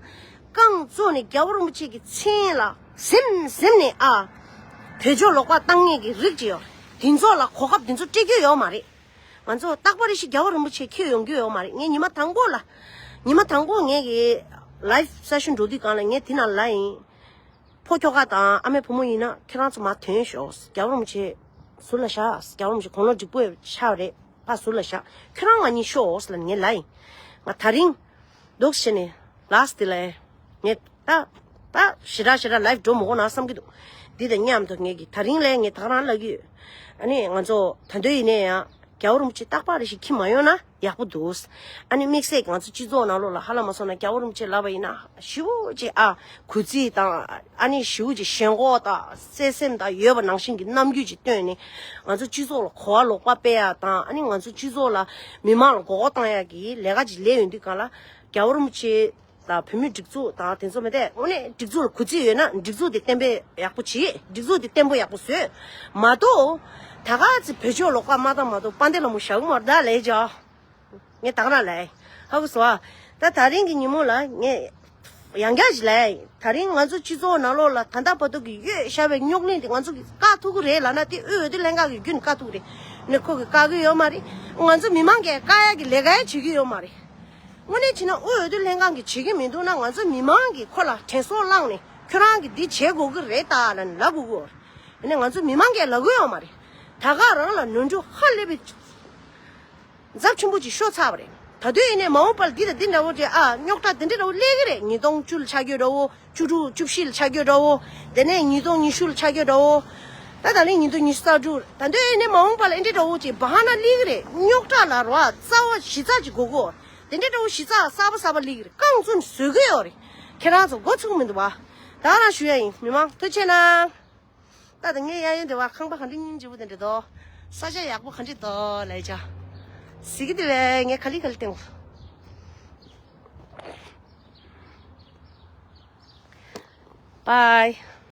རྐང་བཙུགས་ནས་རྒྱལ་བ་རིན་པོ་ཆེ་གི་མཚན་ལ་ཟིན་ཟིན་ནས་ཨ། བེད་སྤྱོད་ལོག་པ་བཏང་མཁན་གྱི་རིགས་ཅིག་ཡོད་རེད། དེ་ཚོ་ལ་གོ་སྐབས་དེ་ཚོ་སྤྲད་རྒྱུ་ཡོད་མ་རེད། ང་ཚོ་རྟག་པར་རེ་ཞིག་རྒྱལ་བ་རིན་པོ་ཆེ་འཁྱེར་ཡོང་རྒྱུ་ཡོད་མ་རེད། ངས་ཉི་མ་དང་པོ་ལ། ཉི་མ་དང་པོ་ངས་ཀྱི་live session འགྲོ་དུས་སྒང་ལ་ངས་དེ་ནང་ལ་ཡིན། ཕོ་ཁྱོ་ག་དང་ཨ་མའི་བུ་མོ་ཡིན་ན་ཁྱེད་རང་ཚོ་མར་ཐོན་ཤོག་རྒྱལ་བ་རིན་པོ་ཆེ་ཟུར་ལ་བཞག་རྒྱལ་བ་རིན་པོ་ཆེ་དགུང་ལོ་འགྲིག་པོ་ཆགས་རེད། ཕར་ཟུར་ལ་བཞག་ཁྱོད་རང་ང་གཉིས་ཤོག་ལབ་ནས་ངས་ལབ་ཡིན། ང་དེ་རིང་འདུག་བྱས་ནས་last དེ་ལ་ངས་ད་ད་ཞེ་དྲག་ཞེ་དྲག་live འགྲོ་མི་དགོས་ན་བསམ་གྱི་འདུག་འདི་དང་མཉམ་དུ་ངས་ཀྱི་དེ་རིང་ལས་ངས་ད་ག་རང་ལབ་ཀྱི་ཡོད། ཨ་ནི་ང་ཚོ་ད་དུང་ཡིན་ནའི་ཡང་རྒྱལ་བ་རིན་པོ་ཆེ་རྟག་པར་རེ་ཞིག་འཁྱེར་མ་ཡོང་ན་ཡག་པོ་འདུག་ཨ་ནི་དམིགས་བསལ་ང་ཚོ་སྤྱི་ཚོགས་ནང་ལོགས་ལ་ཧ་ལམ་མ་སོང་ན་རྒྱལ་བ་རིན་པོ་ཆེ་ལབ་པ་ཡིན་ན་ཞེ་པོ་ཅིག་ཨ་གུས་བརྩི་དང་ཨ་ནི་ཞེ་པོ་ཅིག་ཞེན་ཁོག་དང་བརྩེ་སེམས་དང་ཡོད་པ་ནང་བཞིན་གྱི་རྣམ་འགྱུར་ཅིག་སྟོན་ནས་ང་ཚོ་སྤྱི་ཚོགས་ལ་གོ་བ་ལོག་པ་སྤེལ་ཡ་དང་ཨ་ནི་ང་ཚོ་སྤྱི་ཚོགས་ལ་མི་མང་ལ་མགོ་སྐོར་བཏང་ཡ་གི་ལས་ཀ་ཅིག་ལས་ཡོང་དུས་གང་ལ་རྒྱལ་བ་རིན་པོ་ཆེ་དང་བོད་མིའི་སྒྲིག་འཛུགས་དང་དེ་ཚོ་མི་དེ་དངོས་གནས་སྒྲིག་འཛུགས་ལ་གུས་བརྩི་ཡོད་ན་སྒྲིག་འཛུགས་དེ་གཏན་འབེབས་ཡག་པོ་བྱེད། སྒྲིག་འཛུགས་དེ་བརྟན་པོ་ཡག་པོ་བཟོས། མ་གཏོགས་ད་ག་ཚེ་བེད་སྤྱོད་ལོག་པ་མ་བཏང་མ་གཏོགས་དཔལ་ལྡན་ལྷ་མོ་ཞྭ་དགུ་མར་ད་ལས་ཀྱང་ངས་ད་ག་རང་ལས་ཧ་གོ་སོང་ཨ། ད་དེ་རིང་གི་ཉིན་མོ་ལ་ངས་ཡང་བསྐྱར་ཞིག་ལས་ད་རིང་ང་ཚོ་སྤྱི་ཚོགས་ནང་ལོགས་ལ་ད་ལྟ་བར་དུ་གི་ཡོད་བཞག་པའི་རྙོག་གླེང་དེ་ང་ཚོ་གི་བཀག་ཐུབ་ཀྱི་རེད་ལབ་ན་དེ་དབུས་འོས་བསྡུ་ལྷན་ཁང་གི་བརྒྱུད་ནས་བཀག་ཐུབ་ཀྱི་རེད། ནི་ཁོ་གི་བཀག་གི་ཡོད་མ་རེད། ང་ཚོ་མི་མང་གིས་བཀག་ཡ་གི་ལས་ཀ་ཡ་བྱེད་ཀྱི་ཡོད་མ་རེད། དངོས་གནས་བྱས་ན་དབུས་འོས་བསྡུ་ལྷན་ཁང་གིས་བྱེད་ཀྱི་མི་འདུག་ན་ང་ཚོ་མི་མང་གིས་ཁོ་ལ་དྲན་གསོ་བསླངས་ནས་ཁྱོད་རང་གིས་འདི་བྱེད་དགོས་ཀྱི་རེད་ད་ལབ་ནས་ལབ་དགོས་ཀྱི་ཡོད་རེད། ཡིན་ནའི་ང་ཚོ་མི་མང་གིས་ལབ་ཀྱི་ཡོད་མ་རེད། ད་ག་རང་ལ་ནོར་འཁྲུལ་ཧ་ལས་པའི་ཚབས་ཆེན་པོ་ཅིག་ཤོར་ཚར་བ་རེད། ད་དུང་ཡིན་ནའི་མ་འོངས་པར་འདི་དང་འདི་འདྲ་བོ་ཅིག་ཨ་རྙོག་དྲ་འདི་འདྲ་འདྲ་བོ་སླེབས་ཀྱི་རེད། ཉིས་སྟོང་བཅུ་ལ་ཆགས་རྒྱུ་འདྲ་བོ། བཅུ་དྲུག་བཅུ་བཞི་ལ་ཆགས་རྒྱུ་འདྲ་བོ། དེ་ནས་ཉིས་སྟོང་ཉི་ཤུ་ལ་ཆགས་རྒྱུ་འདྲ་བོ། ད་ད་ལན་ཉིས་སྟོང་ཉི་ཤུ་རྩ་དྲུག་ད་དུང་ཡིན་ནའི་མ་འོངས་པ་ལ་ཨེ་འདྲ་འདྲ་བོ་ཅིག་བ་ཧ་ན་སླེབས་ཀྱི་རེད། རྙོག་དྲ་ལ་རོ་ཨ་རྩ་བ་གཞི་རྩ་ཅིག་དགོས་ཀྱི་ཡོད་རེད། དེ་འདྲ་འདྲ་བོ་གཞི་རྩ་གསར་པ་གསར་པ་སླེབས་ཀྱི་རེད། རྐང་བཙུགས་ནས་བཟོ་གི་ཡོད་རེད། ཁྱེད་རང་ཚོ་མགོ་ཚོས་ཀྱི་མི་འདུག་བ། ད་རང་ཞུ་ཡ་ཡིན། མི་མང་ཐུགས་རྗེ་གནང་། ད་ལྟ་ངའི་གཡས་གཡོན་དེ་བ་ཁང་པ་ག་འདྲ་སྙིང་རྗེ་པོ་དེ་འདྲ་འདུག་ས་ཆ་ཡག་པོ་ག་འདྲ་འདུག་ལབ་ཡ་ཅག་གཟིགས་ཀྱི་དེ་བས་ངས་ག་ལེ་ག་ལེ་བསྟན་གོ། Bye.